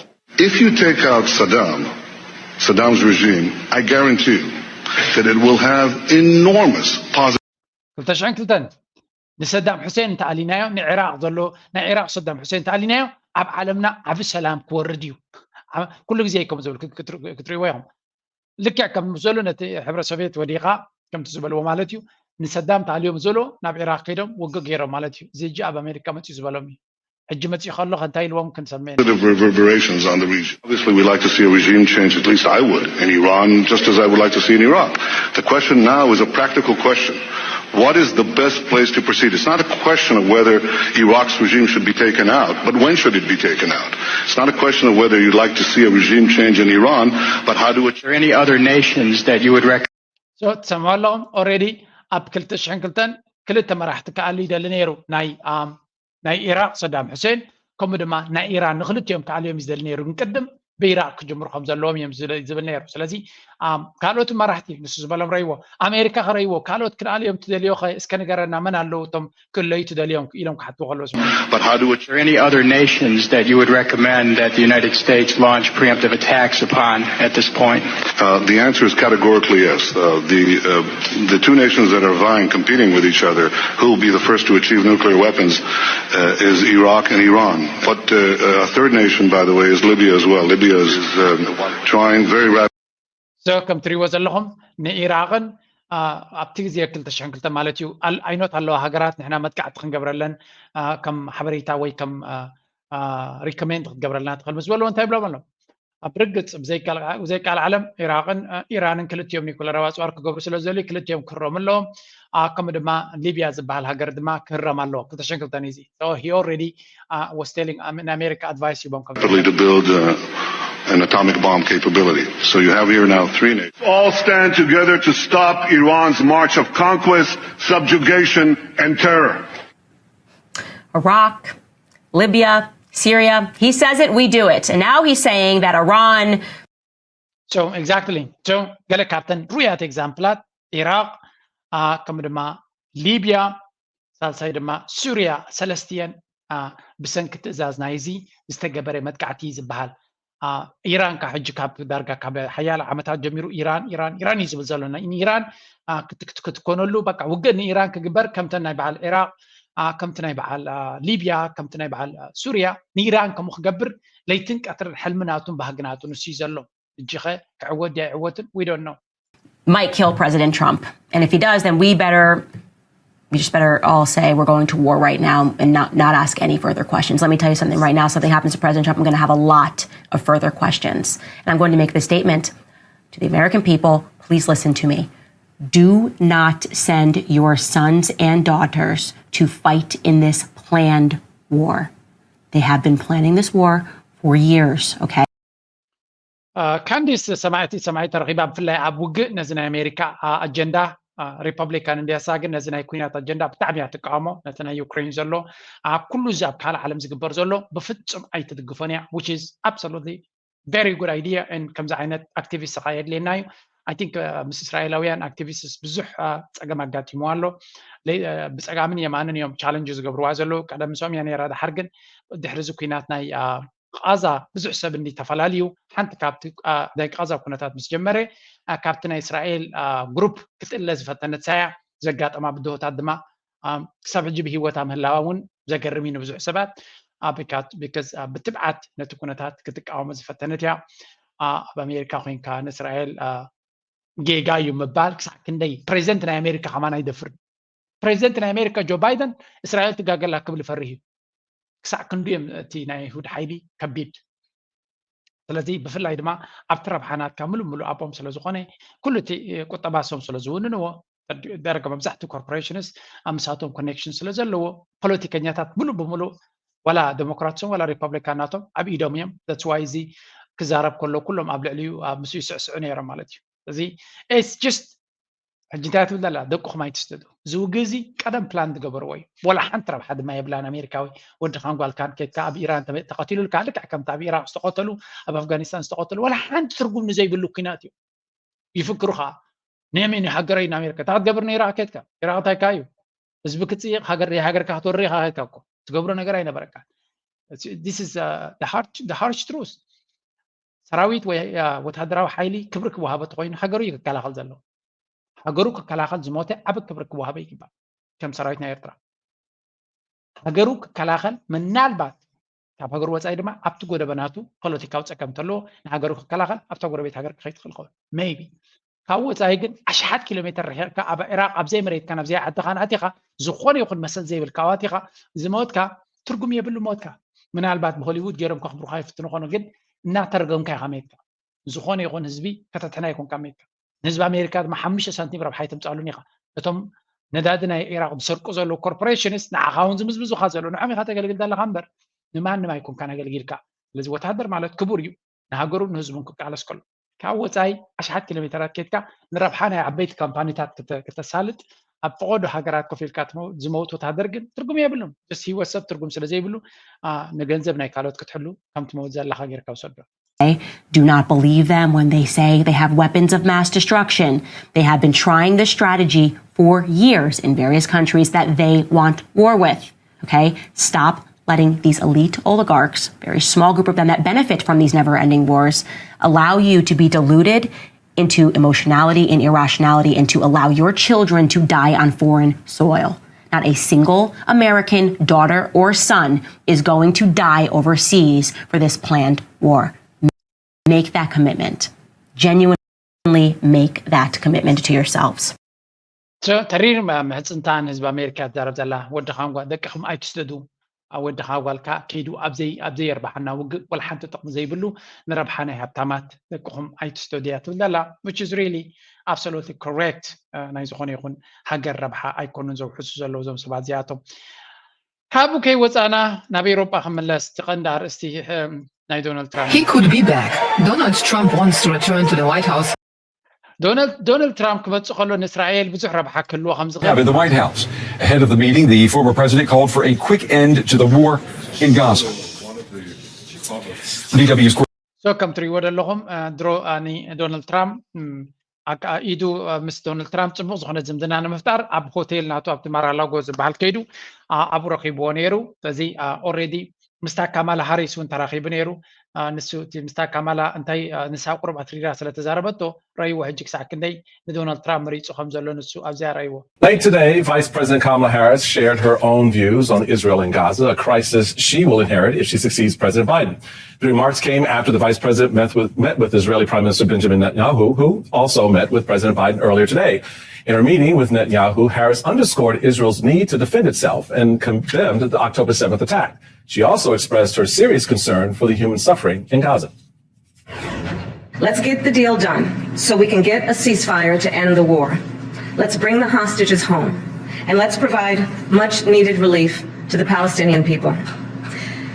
If you take out Saddam, Saddam's regime, I guarantee you that it will have enormous positive. ክልተ ሽሕን ክልተን ንሰዳም ሑሴን እንተኣሊናዮ ንዕራቅ ዘሎ ናይ ዕራቅ ሰዳም ሑሴን እንተኣሊናዮ ኣብ ዓለምና ዓብ ሰላም ክወርድ እዩ ኩሉ ግዜ ከም ዝብል ክትሪእዎ ኢኹም ልክዕ ከም ዘሎ ነቲ ሕብረ ሶቪየት ወዲኻ ከምቲ ዝበልዎ ማለት እዩ ንሰዳም ተኣልዮም ዘሎ ናብ ኢራቅ ከይዶም ውግእ ገይሮም ማለት እዩ እዚ እጂ ኣብ ኣሜሪካ መፅኡ ዝበሎም እዩ ሕጂ መፅኡ ከሎ እንታይ ኢልዎም ክንሰምዕ reverberations on the region. Obviously, we'd like to see a regime change, at least I would, in Iran, just as I would like to see in Iraq. The question now is a practical question. What is the best place to proceed? It's not a question of whether Iraq's regime should be taken out, but when should it be taken out? It's not a question of whether you'd like to see a regime change in Iran, but how do it. Are there any other nations that you would recommend? So ትሰምዑ ኣለኹም already ኣብ ክልተ ሽሕን ክልተን ክልተ መራሕቲ ክኣሉ ይደሊ ነይሩ ናይ ናይ ኢራቅ ሰዳም ሑሴን ከምኡ ድማ ናይ ኢራን ንክልቲኦም ክኣልዮም ይደሊ ነይሩ ግን ቅድም ብኢራቅ ክጅምሩ ከም ዘለዎም እዮም ዝብል ነይሩ ስለዚ ካልኦት መራሕቲ ንሱ ዝበሎም ረይዎ ኣሜሪካ ከረይዎ ካልኦት ክንኣልዮም ትደልዮ እስከ ንገረና መን ኣለዉ እቶም ክለዩ ትደልዮም ኢሎም ክሓትዎ ከለዉ But how do it Are there any other nations that you would recommend that the United States launch preemptive attacks upon at this point? Uh, the answer is categorically yes. Uh, the, uh, the two nations that are vying, competing with each other, who will be the first to achieve nuclear weapons, uh, is Iraq and Iran. But uh, a third nation, by the way, is Libya as well. Libya is uh, trying very rapidly. So, ከም ትሪእዎ ዘለኹም ንኢራቅን ኣብቲ ግዜ ክልተ ሽሕን ክልተ ማለት እዩ። ኣይኖት ኣለዋ ሃገራት ንሕና መጥቃዕቲ ክንገብረለን ከም ሓበሬታ ወይ ከም ሪኮሜንድ ክትገብረልና ትኽእል ምስ በልዎ እንታይ ይብሎም ኣሎ? ኣብ ርግጽ ብዘይቃል ዓለም ኢራቅን ኢራንን ክልቲኦም ኒኩለራዊ ኣፅዋር ክገብሩ ስለ ዘልዩ ክልቲኦም ክህረሙ ኣለዎም። ከምኡ ድማ ሊብያ ዝበሃል ሃገር ድማ ክህረም ኣለዎ። ክልተ ሽሕን ክልተን እዩ እዚ። He already was telling ንኣሜሪካ ኣድቫይስ ሂቦም ከም to build uh, an atomic bomb capability. So you have here now three nations. All stand together to stop Iran's march of conquest, subjugation, and terror. Iraq, Libya, Syria. He says it, we do it. And now he's saying that Iran So exactly. So ገለ ካብተን ሩያት ኤግዛምፕላት ኢራቅ ከምኡ ድማ ሊብያ ሳልሳይ ድማ ሱርያ ሰለስቲየን ብሰንኪ ትእዛዝ ናይዚ ዝተገበረ መጥቃዕቲ ዝበሃል ኢራን ካብ ሕጂ ካብ ዳርጋ ካብ ሓያለ ዓመታት ጀሚሩ ኢራን ኢራን ኢራን እዩ ዝብል ዘሎ። ኢራን ክትኮነሉ በቃ ውግእ ንኢራን ክግበር ከምተን ናይ በዓል ኢራቅ ከምቲ ናይ በዓል ሊብያ ከምቲ ናይ በዓል ሱርያ ንኢራን ከምኡ ክገብር ለይትን ቀትርን ሕልሚ ናቱን ባህጊ ናቱን ንሱ እዩ ዘሎ። ሕጂ ኸ ክዕወት ድያ ኣይዕወትን? We don't know. Might kill President Trump. And if he does, then we better we just better all say we're going to war right now and not, not ask any further questions. Let me tell you something right now. Something happens to President Trump, I'm going to have a lot of further questions. And I'm going to make this statement to the American people. Please listen to me. Do not send your sons and daughters to fight in this planned war. They have been planning this war for years, okay? ካንዲስ ሰማዕቲ ሰማዒ ተረኺባ ብፍላይ ኣብ ውግእ ነዚ ናይ ኣሜሪካ ኣጀንዳ ሪፐብሊካን እንድያሳ ግን ነዚ ናይ ኩናት ኣጀንዳ ብጣዕሚ እያ ትቃወሞ። ነቲ ናይ ዩክሬን ዘሎ ኣብ ኩሉ እዚ ኣብ ካልእ ዓለም ዝግበር ዘሎ ብፍጹም ኣይትድግፎን እያ። Which is absolutely very good idea። ከምዚ ዓይነት ኣክቲቪስት ኸ የድልየና እዩ። I think ምስ እስራኤላውያን ኣክቲቪስትስ ብዙሕ ፀገም ኣጋጢምዋ ኣሎ። ብፀጋምን የማንን እዮም ቻለንጅ ዝገብርዋ ዘለዉ። ቀደም ምስኦም እያ ነይራ። ድሓር ግን ድሕሪ እዚ ኩናት ናይ ቃዛ ብዙሕ ሰብ እንዲ ተፈላለዩ ሓንቲ ካብቲ ናይ ቃዛ ኩነታት ምስ ጀመረ ካብቲ ናይ እስራኤል ግሩፕ ክትእለ ዝፈተነት ሳያ ዘጋጠማ ብድሆታት ድማ ክሳብ ሕጂ ብሂወታ ምህላዋ እውን ዘገርም እዩ ንብዙሕ ሰባት። ብትብዓት ነቲ ኩነታት ክትቃወሞ ዝፈተነት እያ። ኣብ ኣሜሪካ ኮይንካ ንእስራኤል ጌጋ እዩ ምባል ክሳዕ ክንደይ ፕሬዚደንት ናይ ኣሜሪካ ከማን ኣይደፍርን። ፕሬዚደንት ናይ ኣሜሪካ ጆ ባይደን እስራኤል ትጋገላ ክብል ይፈርህ እዩ። ክሳዕ ክንዱ እዮም እቲ ናይ ይሁድ ሓይሊ ከቢድ። ስለዚ ብፍላይ ድማ ኣብቲ ረብሓ ናትካ ምሉእ ምሉእ ኣብኦም ስለ ዝኾነ ኩሉ እቲ ቁጠባ ሶም ስለ ዝውንንዎ ደረገ መብዛሕትኡ ኮርፖሬሽንስ ኣብ ምሳቶም ኮኔክሽን ስለ ዘለዎ ፖለቲከኛታት ምሉእ ብምሉእ ዋላ ዴሞክራትሶም ዋላ ሪፐብሊካን ናቶም ኣብ ኢዶም እዮም። That's why እዚ ክዛረብ ከሎ ኩሎም ኣብ ልዕሊኡ ኣብ ምስኡ ይስዕስዑ ነይሮም ማለት እዩ። እዚ it's just ሕጂ እንታይ ትብል ዘላ ደቅኹም ኣይትስደዱ። እዚ ውግእ እዚ ቀደም ፕላን ዝገበርዎ እዩ። ወላ ሓንቲ ረብሓ ድማ የብላን። ኣሜሪካዊ ወድኻን ጓልካን ኬድካ ኣብ ኢራን ተቐቲሉልካ ልክዕ ከምቲ ኣብ ኢራቅ ዝተቐተሉ ኣብ ኣፍጋኒስታን ዝተቐተሉ ወላ ሓንቲ ትርጉም ንዘይብሉ ኩናት እዩ። ይፍክሩ ከዓ ንየመን ሃገረይ ንኣሜሪካ እንታይ ክትገብር ንኢራቅ ኬድካ? ኢራቅ እንታይ ከ እዩ? ህዝቢ ክፅይቕ ሃገር ሃገርካ ክትወሪ ኢኻ ኬድካ እኮ ትገብሮ ነገር ኣይነበረካ። This is the harsh truth። ሰራዊት ወይ ወታደራዊ ሓይሊ ክብሪ ክወሃቦ ተኮይኑ ሃገሩ እዩ ክከላኸል ዘለዎ። ሃገሩ ክከላኸል ዝሞተ ዓቢ ክብሪ ክወሃቦ ይግባእ። ከም ሰራዊት ናይ ኤርትራ ሃገሩ ክከላኸል ምናልባት ካብ ሃገሩ ወፃኢ ድማ ኣብቲ ጎደበናቱ ፖለቲካዊ ፀገም እንተለዎ ንሃገሩ ክከላኸል ኣብታ ጎረቤት ሃገር ክኸይድ ትኽእል ኸውን maybe። ካብ ወፃኢ ግን ኣሽሓት ኪሎ ሜትር ርሒቕካ ኣብ ኢራቅ ኣብ ዘይመሬትካን ኣብ ዘይዓድኻን ኣቲኻ ዝኾነ ይኹን መሰል ዘይብልካ ኣቲኻ ዝሞትካ ትርጉም የብሉ ሞትካ። ምናልባት ብሆሊውድ ገይሮም ከኽብሩኻ ይፍትኑ ኾኑ ግን እናተረገምካ ኢኻ መይትካ። ዝኾነ ይኹን ህዝቢ ከተትሕና ኣይኮንካ መይትካ። ንህዝቢ ኣሜሪካ ድማ ሓሙሽተ ሳንቲም ረብሓ ኣይተምፅኣሉን ኢኻ። እቶም ነዳዲ ናይ ኢራቅ ዝሰርቁ ዘለዉ ኮርፖሬሽንስ ንዓኻ እውን ዝምዝምዙኻ ዘለዉ ንዖም ኢኻ ተገልግል ዘለኻ እምበር ንማንም ኣይኮንካን ኣገልጊልካ። ስለዚ ወታደር ማለት ክቡር እዩ። ንሃገሩን ንህዝቡን ክቃለስ ከሎ ካብ ወፃኢ ኣሽሓት ኪሎ ሜተራት ኬድካ ንረብሓ ናይ ዓበይቲ ካምፓኒታት ክተሳልጥ ኣብ ፈቐዶ ሃገራት ኮፍ ኢልካ ዝመውት ወታደር ግን ትርጉም የብሉን። ስ ህይወት ሰብ ትርጉም ስለ ዘይብሉ ንገንዘብ ናይ ካልኦት ክትሕሉ ከም ትመውት ዘለኻ ጌርካ ውሰዶ። Do not believe them when they say they have weapons of mass destruction. They have been trying this strategy for years in various countries that they want war with. Okay? Stop letting these elite oligarchs, very small group of them that benefit from these never-ending wars, allow you to be deluded into emotionality and irrationality and to allow your children to die on foreign soil. Not a single American daughter or son is going to die overseas for this planned war. Make that commitment. Genuinely make that commitment to yourselves. ተ- ተሪር መ- ምሕፅንታ ንህዝቢ ኣሜሪካ ትዛረብ ዘላ። ወድኻን ጓ- ደቅኹም ኣይትስደዱ። ኣብ ወድኻ ጓልካ ከይዱ ኣብዘይ ኣብዘይ የርባሓና ውግእ ወላ ሓንቲ ጥቕሚ ዘይብሉ፣ ንረብሓ ናይ ሃብታማት ደቅኹም ኣይትስደዱ እያ ትብል ዘላ። Which is really absolutely correct። ናይ ዝኾነ ይኹን ሃገር ረብሓ ኣይኮኑን ዘውሕሱ ዘለዉ እዞም ሰባት እዚኣቶም። ካብኡ ከይወፃእና ናብ ኤውሮጳ ክምለስ፣ እቲ ቀንዲ ኣርእስቲ ናይ ዶናልድ ትራምፕ። He could be back. Donald Trump wants to return to the White House. ዶናልድ ትራምፕ ክመፅእ ከሎ ንእስራኤል ብዙሕ ረብሓ ክህልዎ ከም ዝኽእል At the White House, ahead of the meeting, the former president called for a quick end to the war in Gaza. DW's so ከም ትሪእዎ ዘለኹም ድሮ ዶናልድ ትራምፕ ኢዱ ምስ ዶናልድ ትራምፕ ፅቡቅ ዝኾነ ዝምድና ንምፍጣር ኣብ ሆቴል ናቱ ኣብቲ ማራላጎ ዝበሃል ከይዱ ኣብኡ ረኪብዎ ነይሩ። ስለዚ already ምስታ ካማላ ሃሪስ እውን ተራኺቡ ነይሩ። ንሱ እቲ ምስታ ካማላ እንታይ ንሳ ቁሩብ ኣትሪራ ስለተዛረበቶ ረይዎ ሕጂ ክሳዕ ክንደይ ንዶናልድ ትራምፕ መሪፁ ከም ዘሎ ንሱ ኣብዚኣ ረይዎ። Late today, Vice President Kamala Harris shared her own views on Israel and Gaza, a crisis she will inherit if she succeeds President Biden. The remarks came after the vice president met with, met with Israeli Prime Minister Benjamin Netanyahu, who also met with President Biden earlier today. In her meeting with Netanyahu, Harris underscored Israel's need to defend itself and condemned the October seventh attack. She also expressed her serious concern for the human suffering in Gaza. Let's get the deal done so we can get a ceasefire to end the war. Let's bring the hostages home and let's provide much needed relief to the Palestinian people.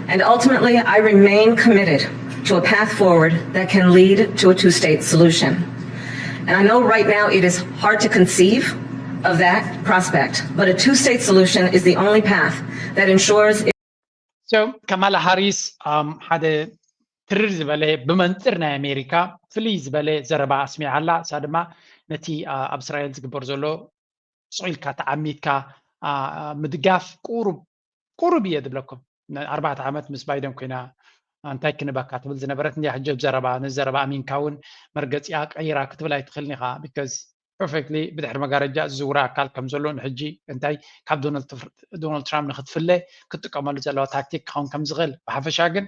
And ultimately, I remain committed to a path forward that can lead to a two state solution. And I know right now it is hard to conceive of that prospect, but a two state solution is the only path that ensures. So ካማላ ሃሪስ ሓደ ትርር ዝበለ ብመንፅር ናይ ኣሜሪካ ፍልይ ዝበለ ዘረባ ኣስሚዓ ኣላ። እሳ ድማ ነቲ ኣብ እስራኤል ዝግበር ዘሎ ስቕ ኢልካ ተዓሚትካ ምድጋፍ ቁሩብ ቁሩብ እየ ዝብለኩም። ኣርባዕተ ዓመት ምስ ባይደን ኮይና እንታይ ክንበካ ትብል ዝነበረት እንዲያ ሕጂ ኣብ ዘረባ ነዚ ዘረባ ኣሚንካ እውን መርገፂኣ ቀይራ ክትብል ኣይትኽእልን ኢኻ። Because perfectly ብድሕሪ መጋረጃ ዝዝውራ ኣካል ከም ዘሎ ንሕጂ እንታይ ካብ ዶናልድ ትራምፕ ንክትፍለ ክትጥቀመሉ ዘለዋ ታክቲክ ክኸውን ከም ዝኽእል ብሓፈሻ ግን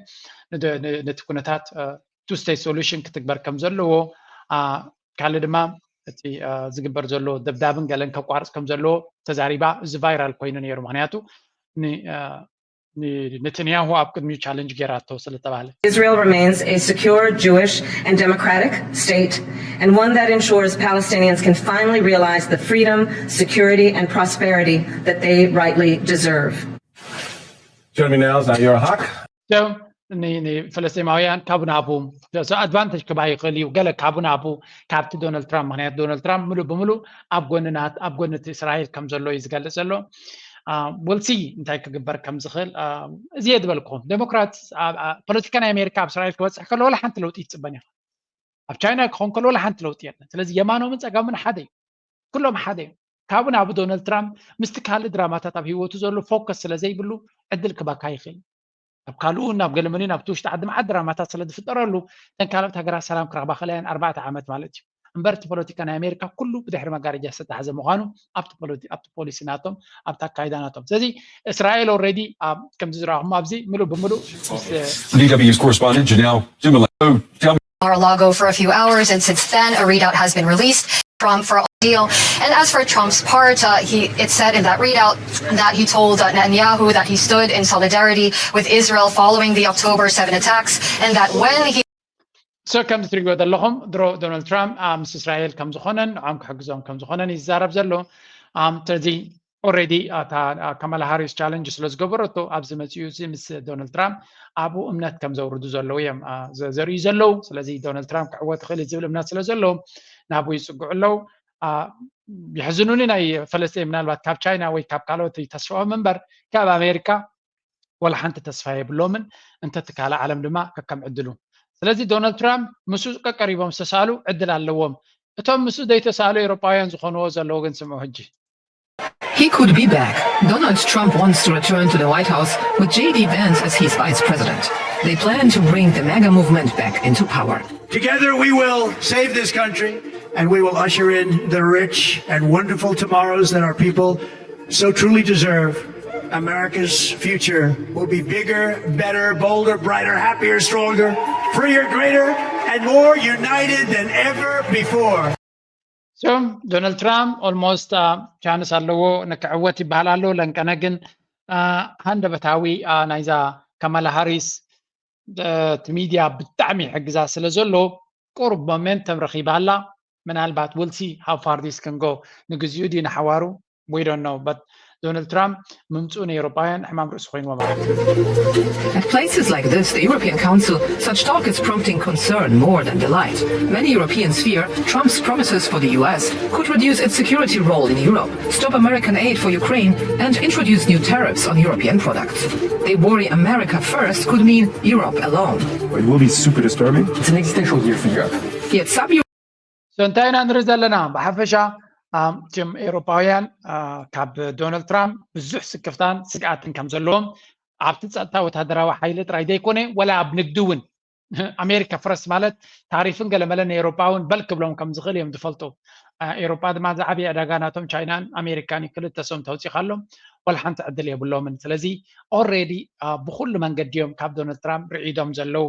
ነቲ ኩነታት two state solution ክትግበር ከም ዘለዎ ካልእ ድማ እቲ ዝግበር ዘሎ ደብዳብን ገለን ከቋርፅ ከም ዘለዎ ተዛሪባ። እዚ ቫይራል ኮይኑ ነይሩ ምክንያቱ ነተንያሁ ኣብ ቅድሚኡ ቻለንጅ ገይራቶ ስለተባለ። Israel remains a secure, Jewish, and democratic state, and one that ensures Palestinians can finally realize the freedom, security, and prosperity that they rightly deserve. Joining me now is Nayyar Haq. ንፈለስጢማውያን ካብ ናቡ ኣድቫንቴጅ ክባ ይኽእል እዩ። ገለ ካብ ናቡ ካብቲ ዶናልድ ትራምፕ ምክንያት ዶናልድ ትራምፕ ምሉእ ብምሉእ ኣብ ጎንና ኣብ ጎኒ እቲ እስራኤል ከም ዘሎ እዩ ዝገልፅ ዘሎ። We'll see እንታይ ክግበር ከም ዝኽእል። እዚ እየ ዝበልኩም ዴሞክራት ፖለቲካ ናይ ኣሜሪካ ኣብ እስራኤል ክበፅሕ ከሎ ወላ ሓንቲ ለውጢ ይፅበን ኢኻ። ኣብ ቻይና ክኾን ከሎ ወላ ሓንቲ ለውጢ የለን። ስለዚ የማኖምን ፀጋምን ሓደ እዩ። ኩሎም ሓደ እዮም። ካብኡ ናብ ዶናልድ ትራምፕ ምስቲ ካልእ ድራማታት ኣብ ህይወቱ ዘሎ ፎከስ ስለ ዘይብሉ ዕድል ክበካ ይኽእል። ኣብ ካልኡ ናብ ገለመኒ ናብቲ ውሽጢ ዓዲ መዓት ድራማታት ስለ ዝፍጠረሉ እተን ካልኦት ሃገራት ሰላም ክረኽባ ክእላ እየን ኣርባዕተ ዓመት ማለት እዩ። እምበር እቲ ፖለቲካ ናይ ኣሜሪካ ኩሉ ብድሕሪ መጋረጃ ዝተታሕዘ ምዃኑ ኣብቲ ፖሊሲ ናቶም ኣብቲ ኣካይዳ ናቶም። ስለዚ እስራኤል already ከምዚ ዝረኣኹሞ ኣብዚ ምሉእ ብምሉእ ምስ DW's correspondent Janelle Jimala. Mar-a-Lago for a few hours, and since then, a readout has been released. Trump for a deal. And as for Trump's part, uh, he it said in that readout that he told uh, Netanyahu that he stood in solidarity with Israel following the October seven attacks, and that when he so ከም ትሪእዎ ዘለኹም ድሮ ዶናልድ ትራምፕ ምስ እስራኤል ከም ዝኾነን ንዖም ክሕግዞም ከም ዝኾነን ይዛረብ ዘሎ። ስለዚ already እታ ካማላ ሃሪስ ቻለንጅ ስለ ዝገበረቶ ኣብዚ መፅኡ እዚ ምስ ዶናልድ ትራምፕ ኣብኡ እምነት ከም ዘውርዱ ዘለዉ እዮም ዘርእዩ ዘለዉ። ስለዚ ዶናልድ ትራምፕ ክዕወት ይኽእል ዝብል እምነት ስለ ዘለዎም ናብኡ ይፅግዑ ኣለዉ። የሕዝኑኒ ናይ ፈለስጢን ምናልባት ካብ ቻይና ወይ ካብ ካልኦት ተስፋኦም እምበር ካብ ኣሜሪካ ወላ ሓንቲ ተስፋ የብሎምን። እንተትካለ ዓለም ድማ ከከም ዕድሉ። ስለዚ ዶናልድ ትራምፕ ምስኡ ቀቀሪቦም ዝተሳሉ ዕድል ኣለዎም። እቶም ምስኡ ዘይተሳሉ ኤውሮጳውያን ዝኾንዎ ዘለዉ ግን ስምዑ ሕጂ። He could be back. Donald Trump wants to return to the White House with J D Vance as his vice president. They plan to bring the MAGA movement back into power. Together we will save this country and we will usher in the rich and wonderful tomorrows that our people so truly deserve. America's future will be bigger, better, bolder, brighter, happier, stronger, freer, greater, and more united than ever before. ቶም ዶናልድ ትራምፕ ኦልሞስት ቻንስ ኣለዎ ንክዕወት ይበሃል ኣሎ። ለንቀነ ግን ሃንደበታዊ ናይዛ ካማላ ሃሪስ እቲ ሚድያ ብጣዕሚ ይሕግዛ ስለ ዘሎ ቁሩብ ሞሜንተም ረኺባ ኣላ። ምናልባት we'll see how far this can go ንግዚኡ ድዩ ንሓዋሩ we don't know but ዶናልድ ትራምፕ ምምፅኡ ንኤውሮጳውያን ሕማም ርእሲ ኮይንዎ ማለት እዩ። At places like this, the European Council, such talk is prompting concern more than delight. Many Europeans fear Trump's promises for the U S could reduce its security role in Europe, stop American aid for Ukraine, and introduce new tariffs on European products. They worry America first could mean Europe alone. It will be super disturbing. It's an existential year for Europe. Yet some So እንታይ ኢና ንርኢ ዘለና? ብሓፈሻ እም፣ እቶም ኤውሮጳውያን አ፣ ካብ ዶናልድ ትራምፕ ብዙሕ ስክፍታን ስግኣትን ከም ዘለዎም ኣብቲ ጸጥታ ወታደራዊ ሓይሊ ጥራይ ዘይኮነ ወላ ኣብ ንግዲ እውን ኣሜሪካ ፈረስት ማለት ታሪፍን ገለመለን ንኤውሮጳ እውን በል ክብሎም ከም ዝኽእል እዮም ዝፈልጡ። አ፣ ኤውሮጳ ድማ ዝዓበየ ዕዳጋ ናቶም ቻይናን ኣሜሪካን እዩ። ክልተ ሰም ተውፂኻሎም ወላ ሓንቲ ዕድል የብሎምን። ስለዚ ኦልሬዲ ብኩሉ መንገዲ እዮም ካብ ዶናልድ ትራምፕ ርዒዶም ዘለዉ።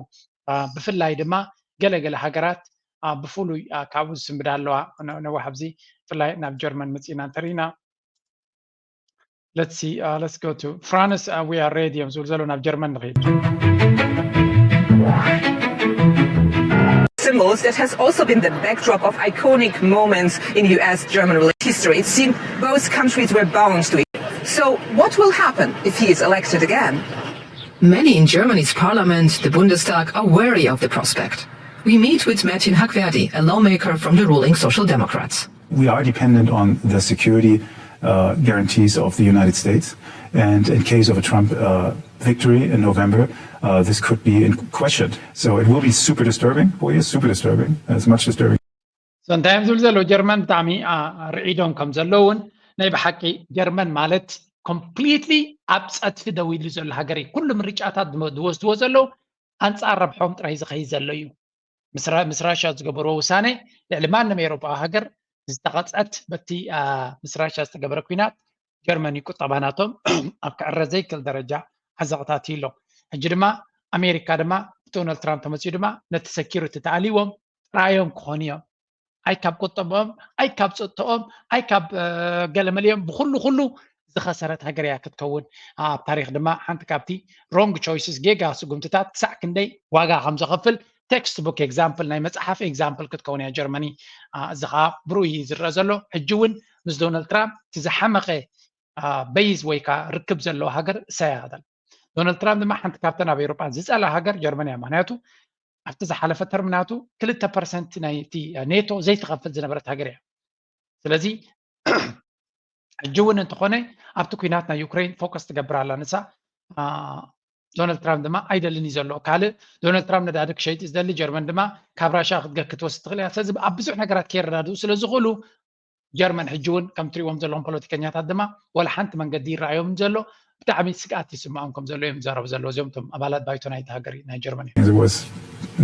አ፣ ብፍላይ ድማ ገለገለ ሃገራት አ፣ ብፍሉይ አ፣ ካብኡ ዝስንብዳ ኣለዋ። ነ- ነዋሕ ኣብዚ ብፍላይ ናብ ጀርመን መፂና እንተሪና let's see uh, let's go to France uh, we are ready እዮም ዝብል ዘሎ ናብ ጀርመን ንኽይድ symbols that has also been the backdrop of iconic moments in U S German history. It seemed both countries were bound to it. So, what will happen if he is elected again? Many in Germany's parliament, the Bundestag, are wary of the prospect. We meet with Metin Hakverdi, a lawmaker from the ruling Social Democrats. We are dependent on the security uh, guarantees of the United States. And in case of a Trump uh, victory in November, uh, this could be in question. So it will be super disturbing for you, super disturbing, as much disturbing. So እንታይ እዮም ዝብል ዘለዉ? ጀርመን ብጣዕሚ አ፣ ርዒዶም ከም ዘለውን ናይ ብሓቂ ጀርመን ማለት ኮምፕሊትሊ ኣብ ፀድፊ ደው ኢሉ ዘሎ ሃገር እዩ። ኩሉ ምርጫታት ዝመ- ዝወስድዎ ዘለዉ ኣንፃር ረብሖም ጥራይ ዝኸይድ ዘሎ እዩ። ምስ ራ- ምስ ራሻ ዝገበርዎ ውሳነ ልዕሊ ማንም ኤውሮጳዊ ሃገር ዝተቐፀት በቲ አ፣ ምስ ራሻ ዝተገበረ ኩናት ጀርመን እዩ ቁጠባ ናቶም ኣብ ክዕረ ዘይክእል ደረጃ ዓዘቕታት እዩ ኣሎ። ሕጂ ድማ ኣሜሪካ ድማ ብዶናልድ ትራምፕ ተመፅኡ ድማ ነቲ ሰኪሪቲ ተኣልይዎም ጥራዮም ክኾኑ እዮም። ኣይ ካብ ቁጠብኦም ኣይ ካብ ፀጥተኦም ኣይ ካብ ገለመሊኦም ብኩሉ ኩሉ ዝኸሰረት ሃገር እያ ክትከውን። ኣብ ታሪክ ድማ ሓንቲ ካብቲ ሮንግ ቾይስስ ጌጋ ስጉምትታት ክሳዕ ክንደይ ዋጋ ከም ዘኸፍል ቴክስት ቡክ ኤግዛምፕል ናይ መፅሓፍ ኤግዛምፕል ክትከውን እያ ጀርመኒ። እዚ ከዓ ብሩይ ዝረአ ዘሎ ሕጂ እውን ምስ ዶናልድ ትራምፕ እቲ ዝሓመቐ በይዝ ወይ ከዓ ርክብ ዘለዎ ሃገር እሳያ እያ። ዶናልድ ትራምፕ ድማ ሓንቲ ካብተን ኣብ ኤውሮጳ ዝፀላ ሃገር ጀርመን እያ። ምክንያቱ ኣብቲ ዝሓለፈ ተርም ናቱ ክልተ ፐርሰንት ናይቲ ኔቶ ዘይትኸፍል ዝነበረት ሃገር እያ። ስለዚ ሕጂ እውን እንተኾነ ኣብቲ ኩናት ናይ ዩክሬን ፎከስ ትገብር ኣላ ንሳ። ዶናልድ ትራምፕ ድማ ኣይደልን እዩ ዘሎ። ካልእ ዶናልድ ትራምፕ ነዳዲ ክሸይጥ እዩ ዝደሊ፣ ጀርመን ድማ ካብ ራሻ ክትገ- ክትወስድ ትኽእል እያ። ስለዚ ኣብ ብዙሕ ነገራት ከይረዳድኡ ስለ ዝኽእሉ ጀርመን ሕጂ እውን ከም ትሪእዎም ዘለኹም ፖለቲከኛታት ድማ ወላ ሓንቲ መንገዲ ይረኣዮም ዘሎ ብጣዕሚ ስግኣት ይስምዖም ከም ዘሎ እዮም ዝዛረቡ ዘለዉ እዚኦም እቶም ኣባላት ባይቶ ናይቲ ሃገር ናይ ጀርመን እዮም። It was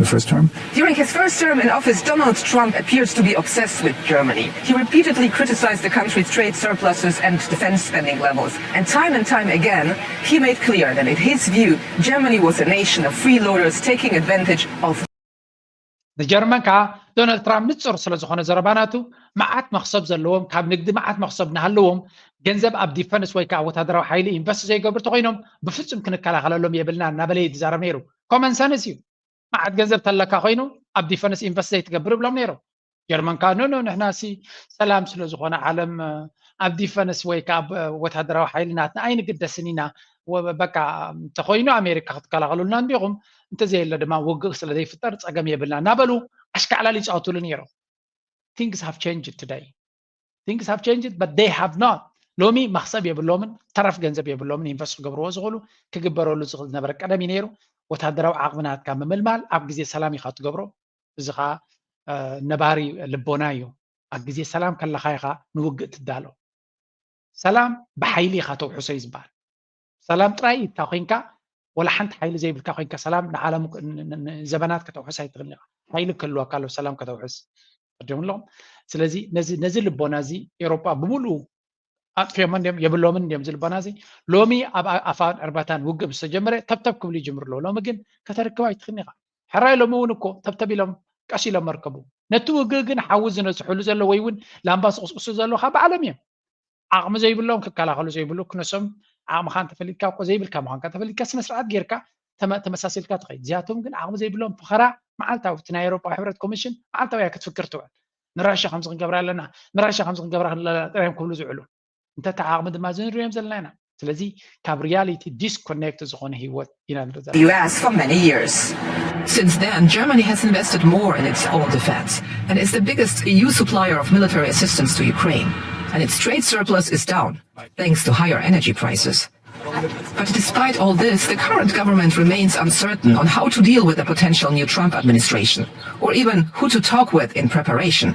the first term. During his first term in office, Donald Trump appeared to be obsessed with Germany. He repeatedly criticized the country's trade surpluses and defense spending levels. And time and time again, he made clear that, in his view, Germany was a nation of freeloaders taking advantage of ንጀርመን ከዓ ዶናልድ ትራምፕ ንፁር ስለ ዝኾነ ዘረባ ናቱ መዓት መኽሰብ ዘለዎም ካብ ንግዲ መዓት መኽሰብ እናሃለዎም ገንዘብ ኣብ ዲፈንስ ወይ ከዓ ወታደራዊ ሓይሊ ኢንቨስት ዘይገብሩ ተኮይኖም ብፍፁም ክንከላኸለሎም የብልና እናበለ እዩ ዝዛረብ ነይሩ። ኮመን ሰንስ እዩ። መዓት ገንዘብ ተለካ ኮይኑ ኣብ ዲፈንስ ኢንቨስት ዘይትገብር ይብሎም ነይሮም። ጀርመን ከዓ ኖ ኖ ንሕና ሲ ሰላም ስለ ዝኾነ ዓለም ኣብ ዲፈንስ ወይ ከዓ ወታደራዊ ሓይሊ ናትና ኣይንግደስን ኢና። በቃ እንተኮይኑ ኣሜሪካ ክትከላኸሉልና እንዲኹም እንተዘየለ ድማ ውግእ ስለ ዘይፍጠር ፀገም የብልና እናበሉ ኣሽካዕላል ይፃወቱሉ ነይሮም። Things have changed today. Things have changed but they have not. ሎሚ መኽሰብ የብሎምን ተረፍ ገንዘብ የብሎምን ኢንቨስት ክገብርዎ ዝኽእሉ ክግበረሉ ዝኽእል ዝነበረ ቀደም እዩ ነይሩ። ወታደራዊ ዓቕሚ ናትካ ምምልማል ኣብ ግዜ ሰላም ኢኻ ትገብሮ። እዚ ከዓ ነባሪ ልቦና እዩ። ኣብ ግዜ ሰላም ከለኻ ኢኻ ንውግእ ትዳሎ። ሰላም ብሓይሊ ኢኻ ተውሕሶ እዩ ዝበሃል። ሰላም ጥራይ እንተ ኮይንካ ወላ ሓንቲ ሓይሊ ዘይብልካ ኮይንካ ሰላም ንዓለም ንዘበናት ከተውሕስ ኣይትኽእልን ኢኻ። ሓይሊ ክህልወካ ኣለዎ ሰላም ከተውሕስ። ቀዲሙ ኣለኹም። ስለዚ ነዚ ነዚ ልቦና እዚ ኤውሮጳ ብምሉኡ ኣጥፊኦሞ እንዲዮም የብሎምን እንዲዮም እዚ ልቦና እዚ። ሎሚ ኣብ ኣፋን ዕርባታን ውግእ ምስ ተጀመረ ተብተብ ክብሉ ይጅምሩ ኣለዉ። ሎሚ ግን ከተርክብ ኣይትኽእልን ኢኻ። ሕራይ ሎሚ እውን እኮ ተብተብ ኢሎም ቀስ ኢሎም መርከቡ ነቲ ውግእ ግን ሓዊ ዝነዝሕሉ ዘሎ ወይ እውን ላምባ ዝቕስቅሱ ዘለዉ ካብ ዓለም እዮም። ዓቕሚ ዘይብሎም ክከላኸሉ ዘይብሉ ክነሶም ዓቕምኻ እንተፈሊጥካ እኮ ዘይብልካ ምዃንካ ተፈሊጥካ ስነ ስርዓት ጌርካ ተመሳሲልካ ትኸይድ። እዚኣቶም ግን ዓቕሚ ዘይብሎም ፈኸራ መዓልታዊ እቲ ናይ ኤሮጳ ሕብረት ኮሚሽን መዓልታዊ እያ ክትፍክር ትውዕል። ንራሻ ከምዚ ክንገብራ ኣለና ንራሻ ከምዚ ክንገብራ ኣለና ጥራዮም ክብሉ ዝውዕሉ እንተ ዓቕሚ ድማ ዝንሪኦም ዘለና ኢና። ስለዚ ካብ reality disconnect ዝኾነ ህይወት ኢና ንርኢ ዘለና። U S for many years. Since then, Germany has invested more in its own defense and is the biggest E U supplier of military assistance to Ukraine. And its trade surplus is down, thanks to higher energy prices. But despite all this, the current government remains uncertain on how to deal with a potential new Trump administration, or even who to talk with in preparation.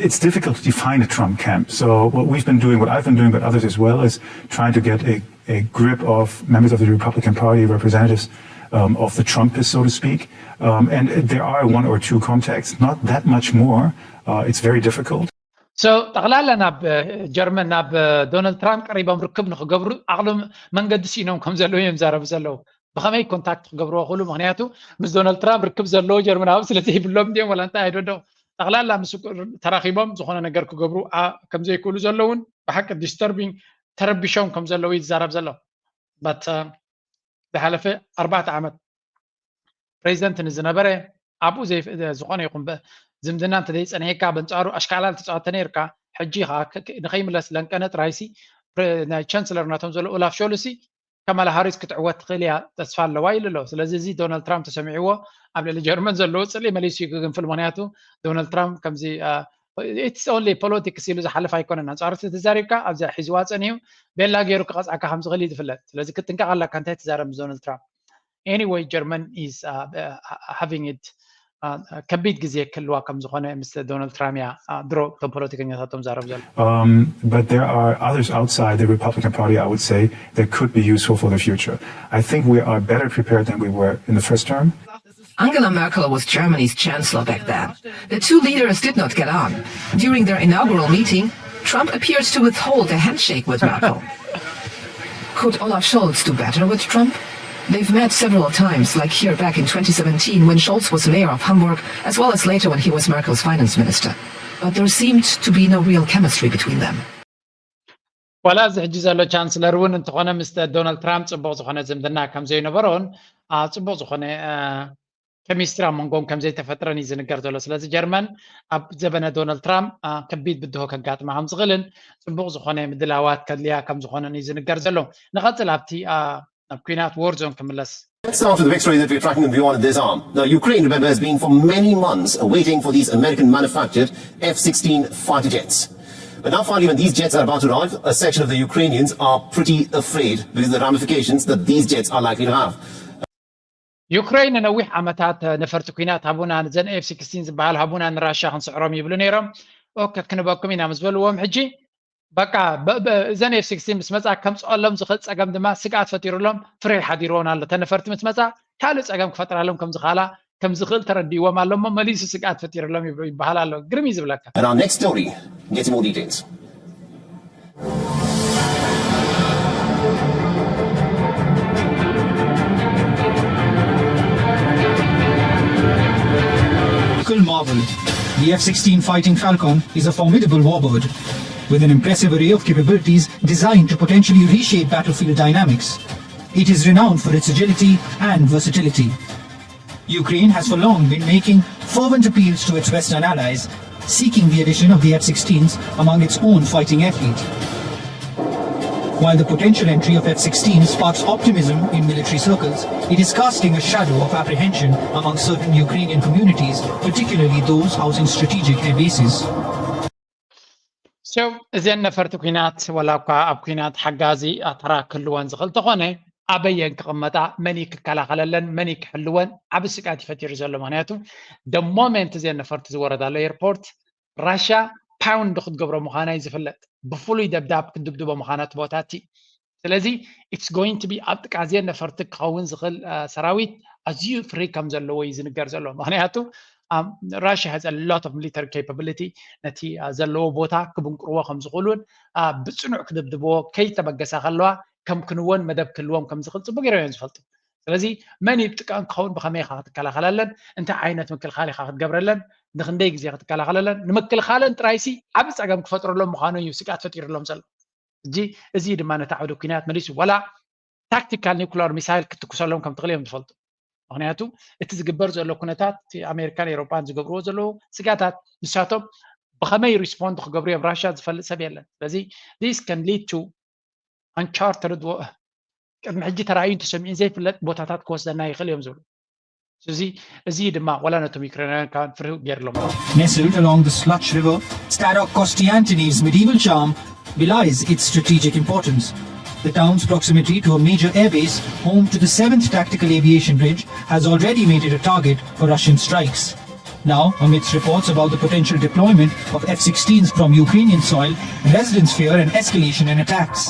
It's difficult to define a Trump camp. So what we've been doing, what I've been doing, but others as well, is trying to get a, a grip of members of the Republican Party, representatives um, of the Trumpist, so to speak. Um, and there are one or two contacts, not that much more. Uh, it's very difficult. So ጠቕላላ ናብ ጀርመን ናብ ዶናልድ ትራምፕ ቀሪቦም ርክብ ንክገብሩ ዓቕሎም መንገዲ ሲኖም ከም ዘለዉ እዮም ዛረቡ ዘለዉ። ብኸመይ ኮንታክት ክገብርዎ ክእሉ? ምክንያቱ ምስ ዶናልድ ትራምፕ ርክብ ዘለዎ ጀርመናዊ ስለ ዘይብሎም ድዮም ወላ እንታይ ኣይደዶ ጠቕላላ ምስ ተራኺቦም ዝኾነ ነገር ክገብሩ ከምዘይክእሉ ዘለውን ብሓቂ ዲስተርቢንግ ተረቢሾም ከም ዘለዉ ይዛረብ ዘሎ። ዝሓለፈ ኣርባዕተ ዓመት ፕሬዚደንት ንዝነበረ ኣብኡ ዝኾነ ይኹን ዝምድና እንተዘይፀኒሕካ በንፃሩ ኣሽካላል ተፃወተ ነርካ ሕጂ ንኸይምለስ ለንቀነ ጥራይሲ ናይ ቻንስለር ናቶም ዘሎ ኦላፍ ሾልሲ ከማላ ሃሪስ ክትዕወት ትኽእል እያ ተስፋ ኣለዋ ኢሉ ኣሎ። ስለዚ እዚ ዶናልድ ትራምፕ ተሰሚዕዎ ኣብ ልዕሊ ጀርመን ዘለዎ ፅልኢ መሊሱ ይግንፍል። ምክንያቱ ዶናልድ ትራምፕ ከምዚ it's only politics ኢሉ ዝሓልፍ ኣይኮነን። ኣንፃር እቲ ተዛሪብካ ኣብዚኣ ሒዝዋ ፀኒሑ ቤላ ገይሩ ክቐፅዓካ ከም ዝኽእል እዩ ዝፍለጥ። ስለዚ ክትጥንቀቕ ኣለካ እንታይ ትዛረብ ምስ ዶናልድ ትራምፕ። Anyway German is having it ከቢድ ግዜ ክህልዋ ከም ዝኾነ ምስ ዶናልድ ትራምፕ እያ ድሮ እቶም ፖለቲከኛታቶም ዛረብ ዘሎ። Um, but there are others outside the Republican Party, I would say, that could be useful for the future. I think we are better prepared than we were in the first term. Angela Merkel was Germany's chancellor back then. The two leaders did not get on. During their inaugural meeting, Trump appeared to withhold a handshake with Merkel. Could Olaf Scholz do better with Trump? They've met several times, like here back in twenty seventeen when Scholz was mayor of Hamburg, as well as later when he was Merkel's finance minister. But there seemed to be no real chemistry between them. ዋላ እዚ ሕጂ ዘሎ ቻንስለር እውን እንተኾነ ምስ ዶናልድ ትራምፕ ፅቡቕ ዝኾነ ዝምድና ከም ዘይነበሮን ፅቡቕ ዝኾነ ኬሚስትሪ ኣብ መንጎም ከም ዘይተፈጥረን እዩ ዝንገር ዘሎ። ስለዚ ጀርመን ኣብ ዘበነ ዶናልድ ትራምፕ ከቢድ ብድሆ ከጋጥማ ከም ዝኽእልን ፅቡቕ ዝኾነ ምድላዋት ከድልያ ከም ዝኾነን እዩ ዝንገር ዘሎ። ንቐፅል ኣብቲ ኣብ ኩናት ዎርዞን ክምለስ። Let's start with the big story that we're tracking with you on at this hour. Now, Ukraine, remember, has been for many months waiting for these American manufactured F sixteen fighter jets. But now, finally, when these jets are about to arrive, a section of the Ukrainians are pretty afraid because of the ramifications that these jets are likely to have. ዩክሬን ንነዊሕ ዓመታት ነፈርቲ ኩናት ሃቡና፣ ንዘን ኤፍ ሲክስቲን ዝበሃል ሃቡና ንራሻ ክንስዕሮም ይብሉ ነይሮም። ኦኬ ክንበኩም ኢና ምስ በልዎም ሕጂ በቃ እዘን ኤፍ ሲክስቲን ምስ መፃ ከምፅኦሎም ዝኽእል ፀገም ድማ ስግኣት ፈጢሩሎም ፍሬ ሓዲርዎም ኣሎ። ተነፈርቲ ምስ መፃ ካልእ ፀገም ክፈጥራሎም ከምዝኽኣላ ከምዝኽእል ተረዲእዎም ኣሎ እሞ መሊሱ ስግኣት ፈጢሩሎም ይበሃል ኣሎ። ግርም እዩ ዝብለካ። And our next story, getting more details. Marvel. The F sixteen Fighting Falcon is a formidable warbird with an impressive array of capabilities designed to potentially reshape battlefield dynamics. It is renowned for its agility and versatility. Ukraine has for long been making fervent appeals to its Western allies, seeking the addition of the F sixteens among its own fighting air fleet. While the potential entry of F sixteen sparks optimism in military circles, it is casting a shadow of apprehension among certain Ukrainian communities, particularly those housing strategic air bases. So እዘን ነፈርቲ ኩናት ዋላ እኳ ኣብ ኩናት ሓጋዚ ተራ ክህልወን ዝኽእል ተኾነ ኣበየን ክቕመጣ መን ክከላኸለለን መን ክሕልወን ዓብ ስጋት ይፈጢሩ ዘሎ። ምክንያቱ the moment እዘን ነፈርቲ ዝወረዳሉ ኤርፖርት ራሻ ፓውንድ ክትገብሮ ምዃና እዩ ዝፍለጥ። ብፍሉይ ደብዳብ ክትድብድቦ ምዃና እቲ ቦታ እቲ ስለዚ it's going to be ኣብ ጥቃ እዘን ነፈርቲ ክኸውን ዝኽእል ሰራዊት ኣዝዩ ፍሪ ከም ዘለዎ እዩ ዝንገር ዘሎ። ምክንያቱ Russia has a lot of military capability ነቲ ዘለዎ ቦታ ክብንቅርዎ ከም ዝኽእሉን ብፅኑዕ ክድብድብዎ ከይተበገሳ ከለዋ ከምክንዎን መደብ ክህልዎም ከም ዝኽእል ፅቡቅ ገይሮም እዮም ዝፈልጡ። ስለዚ መን ይብጥቃን ክኸውን ብከመይ ኢኻ ክትከላኸለለን እንታይ ዓይነት ምክልኻል ኢኻ ክትገብረለን ንክንደይ ግዜ ክትከላኸለለን ንምክልኻለን ጥራይሲ ዓብ ጸገም ክፈጥረሎም ምዃኑ እዩ ስግኣት ፈጢሩሎም ዘሎ። እዚ እዚ ድማ ነታ ዓውደ ኩናት መሊሱ ዋላ ታክቲካል ኒኩለር ሚሳይል ክትኩሰሎም ከም ትኽእል እዮም ዝፈልጡ። ምክንያቱ እቲ ዝግበር ዘሎ ኩነታት እቲ ኣሜሪካን ኤሮፓን ዝገብርዎ ዘለዉ ስጋታት ንሳቶም ብኸመይ ሪስፖንድ ክገብሩ እዮም ራሻ ዝፈልጥ ሰብ የለን። ስለዚ this can lead to uncharted ቅድሚ ሕጂ ተራእዩን ተሰሚዑን ዘይፍለጥ ቦታታት ክወስደና ይኽእል እዮም ዝብሉ። እዚ እዚ ድማ ዋላ ነቶም ዩክሬናውያን ካብ ፍርሂ ገይርሎም። Nestled along the Sluch River, Starokostyantiniv's medieval charm belies its strategic importance. The town's proximity to a major airbase, home to the seventh Tactical Aviation Range, has already made it a target for Russian strikes. Now, amidst reports about the potential deployment of F sixteens from Ukrainian soil, residents fear an escalation in attacks.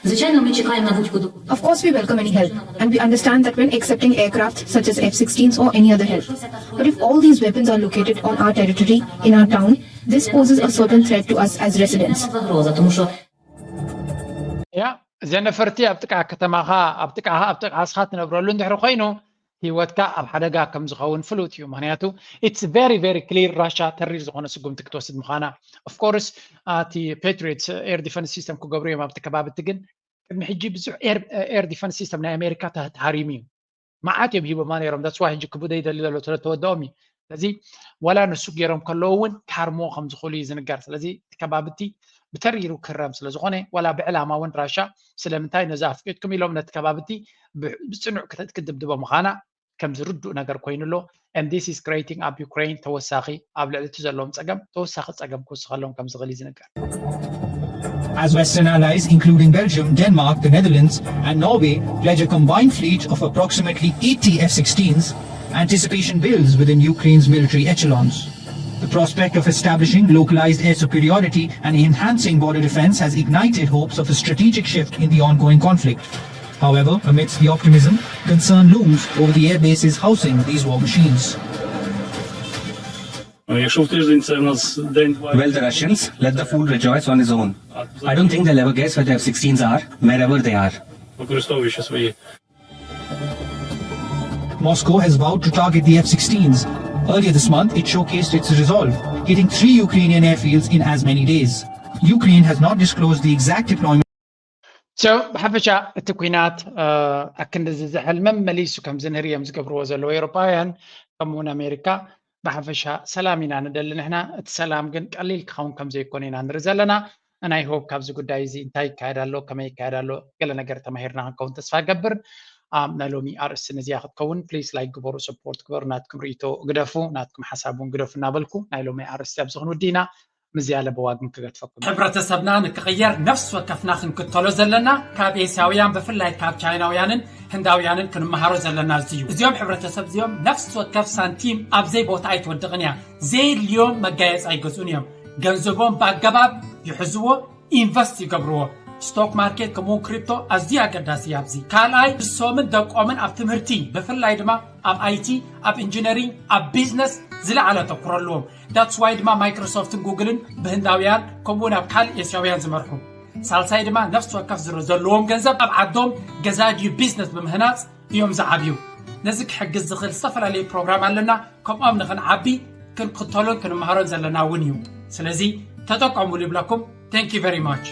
Звичайно, ми чекаємо на будь-яку допомогу. Of course, we welcome any help, and we understand that when accepting aircraft such as F sixteens or any other help. But if all these weapons are located on our territory, in our town, this poses a certain threat to us as residents. Загроза, тому що ያ እዘን ነፈርቲ ኣብ ጥቃ ከተማኻ ኣብ ጥቃኻ ኣብ ጥቃ እስኻ ትነብረሉ እንድሕሪ ኮይኑ ህይወትካ ኣብ ሓደጋ ከም ዝኸውን ፍሉጥ እዩ። ምክንያቱ it's very very clear ራሻ ተሪር ዝኾነ ስጉምቲ ክትወስድ ምዃና። Of course እቲ Patriot air defense system ክገብሩ እዮም ኣብቲ ከባቢ እቲ ግን ቅድሚ ሕጂ ብዙሕ air defense system ናይ ኣሜሪካ ተሃሪሙ እዩ። መዓት እዮም ሂቦማ ነይሮም that's why ሕጂ ክቡደ ይደሊ ዘሎ ስለተወደኦም እዩ። ስለዚ ዋላ ንሱ ገይሮም ከለዉ እውን ክሃርምዎ ከም ዝኽእሉ እዩ ዝንገር። ስለዚ እቲ ከባቢ እቲ ብተሪሩ ክህረም ስለ ዝኾነ ዋላ ብዕላማ እውን ራሻ ስለምንታይ ነዚ ኣፍቂድኩም ኢሎም ነቲ ከባቢ እቲ ብፅኑዕ ክትድብድቦ ምዃና ከም ዝርዱእ ነገር ኮይኑ ኣሎ። And this is creating ኣብ ዩክሬን ተወሳኺ ኣብ ልዕሊ እቲ ዘለዎም ፀገም ተወሳኺ ፀገም ክውስኸሎም ከም ዝኽእል እዩ ዝንገር። As Western allies, including Belgium, Denmark, the Netherlands, and Norway, pledge a combined fleet of approximately eighty F sixteens, anticipation builds within Ukraine's military echelons. The prospect of establishing localized air superiority and enhancing border defense has ignited hopes of a strategic shift in the ongoing conflict. However, amidst the optimism, concern looms over the air bases housing these war machines. Ну, якщо в тиждень це в нас день-два. Well, the Russians, let the fool rejoice on his own. I don't think they'll ever guess where the F sixteens are, wherever they are. Використовуючи свої. Moscow has vowed to target the F sixteens. Earlier this month, it showcased its resolve, hitting three Ukrainian airfields in as many days. Ukraine has not disclosed the exact deployment. So ብሓፈሻ እቲ ኩናት ኣክንድዚ ዝሕል መመሊሱ ከም ዝንህር እዮም ዝገብርዎ ዘለዉ ኤውሮፓውያን ከምኡውን ኣሜሪካ። ብሓፈሻ ሰላም ኢና ንደሊ ንሕና። እቲ ሰላም ግን ቀሊል ክኸውን ከም ዘይኮነ ኢና ንርኢ ዘለና። ናይ ሆብ ካብዚ ጉዳይ እዚ እንታይ ይካየድ ኣሎ ከመይ ይካየድ ኣሎ ገለ ነገር ተማሂርና ክንከውን ተስፋ ገብር። ኣብ ናይ ሎሚ ኣርእስቲ ነዚኣ ክትከውን ፕሊስ ላይክ ግበሩ ሰፖርት ግበሩ ናትኩም ርእቶ ግደፉ ናትኩም ሓሳብ እውን ግደፉ እናበልኩ ናይ ሎሚ ኣርእስቲ ኣብዚ ክንውዲ ኢና። ምዝያ ለበዋ ግን ክገድፈኩም። ሕብረተሰብና ንክቕየር ነፍሲ ወከፍና ክንክተሎ ዘለና ካብ ኤስያውያን ብፍላይ ካብ ቻይናውያንን ህንዳውያንን ክንመሃሮ ዘለና እዚ እዩ። እዚኦም ሕብረተሰብ እዚኦም ነፍሲ ወከፍ ሳንቲም ኣብ ዘይቦታ ኣይትወድቕን እያ። ዘየድልዮም መጋየፂ ኣይገዝኡን እዮም። ገንዘቦም ብኣገባብ ይሕዝዎ፣ ኢንቨስት ይገብርዎ። ስቶክ ማርኬት ከምኡውን ክሪፕቶ ኣዝዩ ኣገዳሲ እዩ ኣብዚ። ካልኣይ ንሶምን ደቆምን ኣብ ትምህርቲ ብፍላይ ድማ ኣብ ኣይቲ ኣብ ኢንጂነሪንግ ኣብ ቢዝነስ ዝለዓለ ኣተኩሮ ኣለዎም። ዳትስ ዋይ ድማ ማይክሮሶፍትን ጉግልን ብህንዳውያን ከምኡውን ኣብ ካልእ ኤስያውያን ዝመርሑ። ሳልሳይ ድማ ነፍሲ ወከፍ ዝሮ ዘለዎም ገንዘብ ኣብ ዓዶም ገዛ ድዩ ቢዝነስ ብምህናፅ እዮም ዝዓብዩ። ነዚ ክሕግዝ ዝኽእል ዝተፈላለዩ ፕሮግራም ኣለና። ከምኦም ንኽንዓቢ ክንክተሎን ክንመሃሮን ዘለና እውን እዩ። ስለዚ ተጠቀሙሉ ይብለኩም። Thank you very much።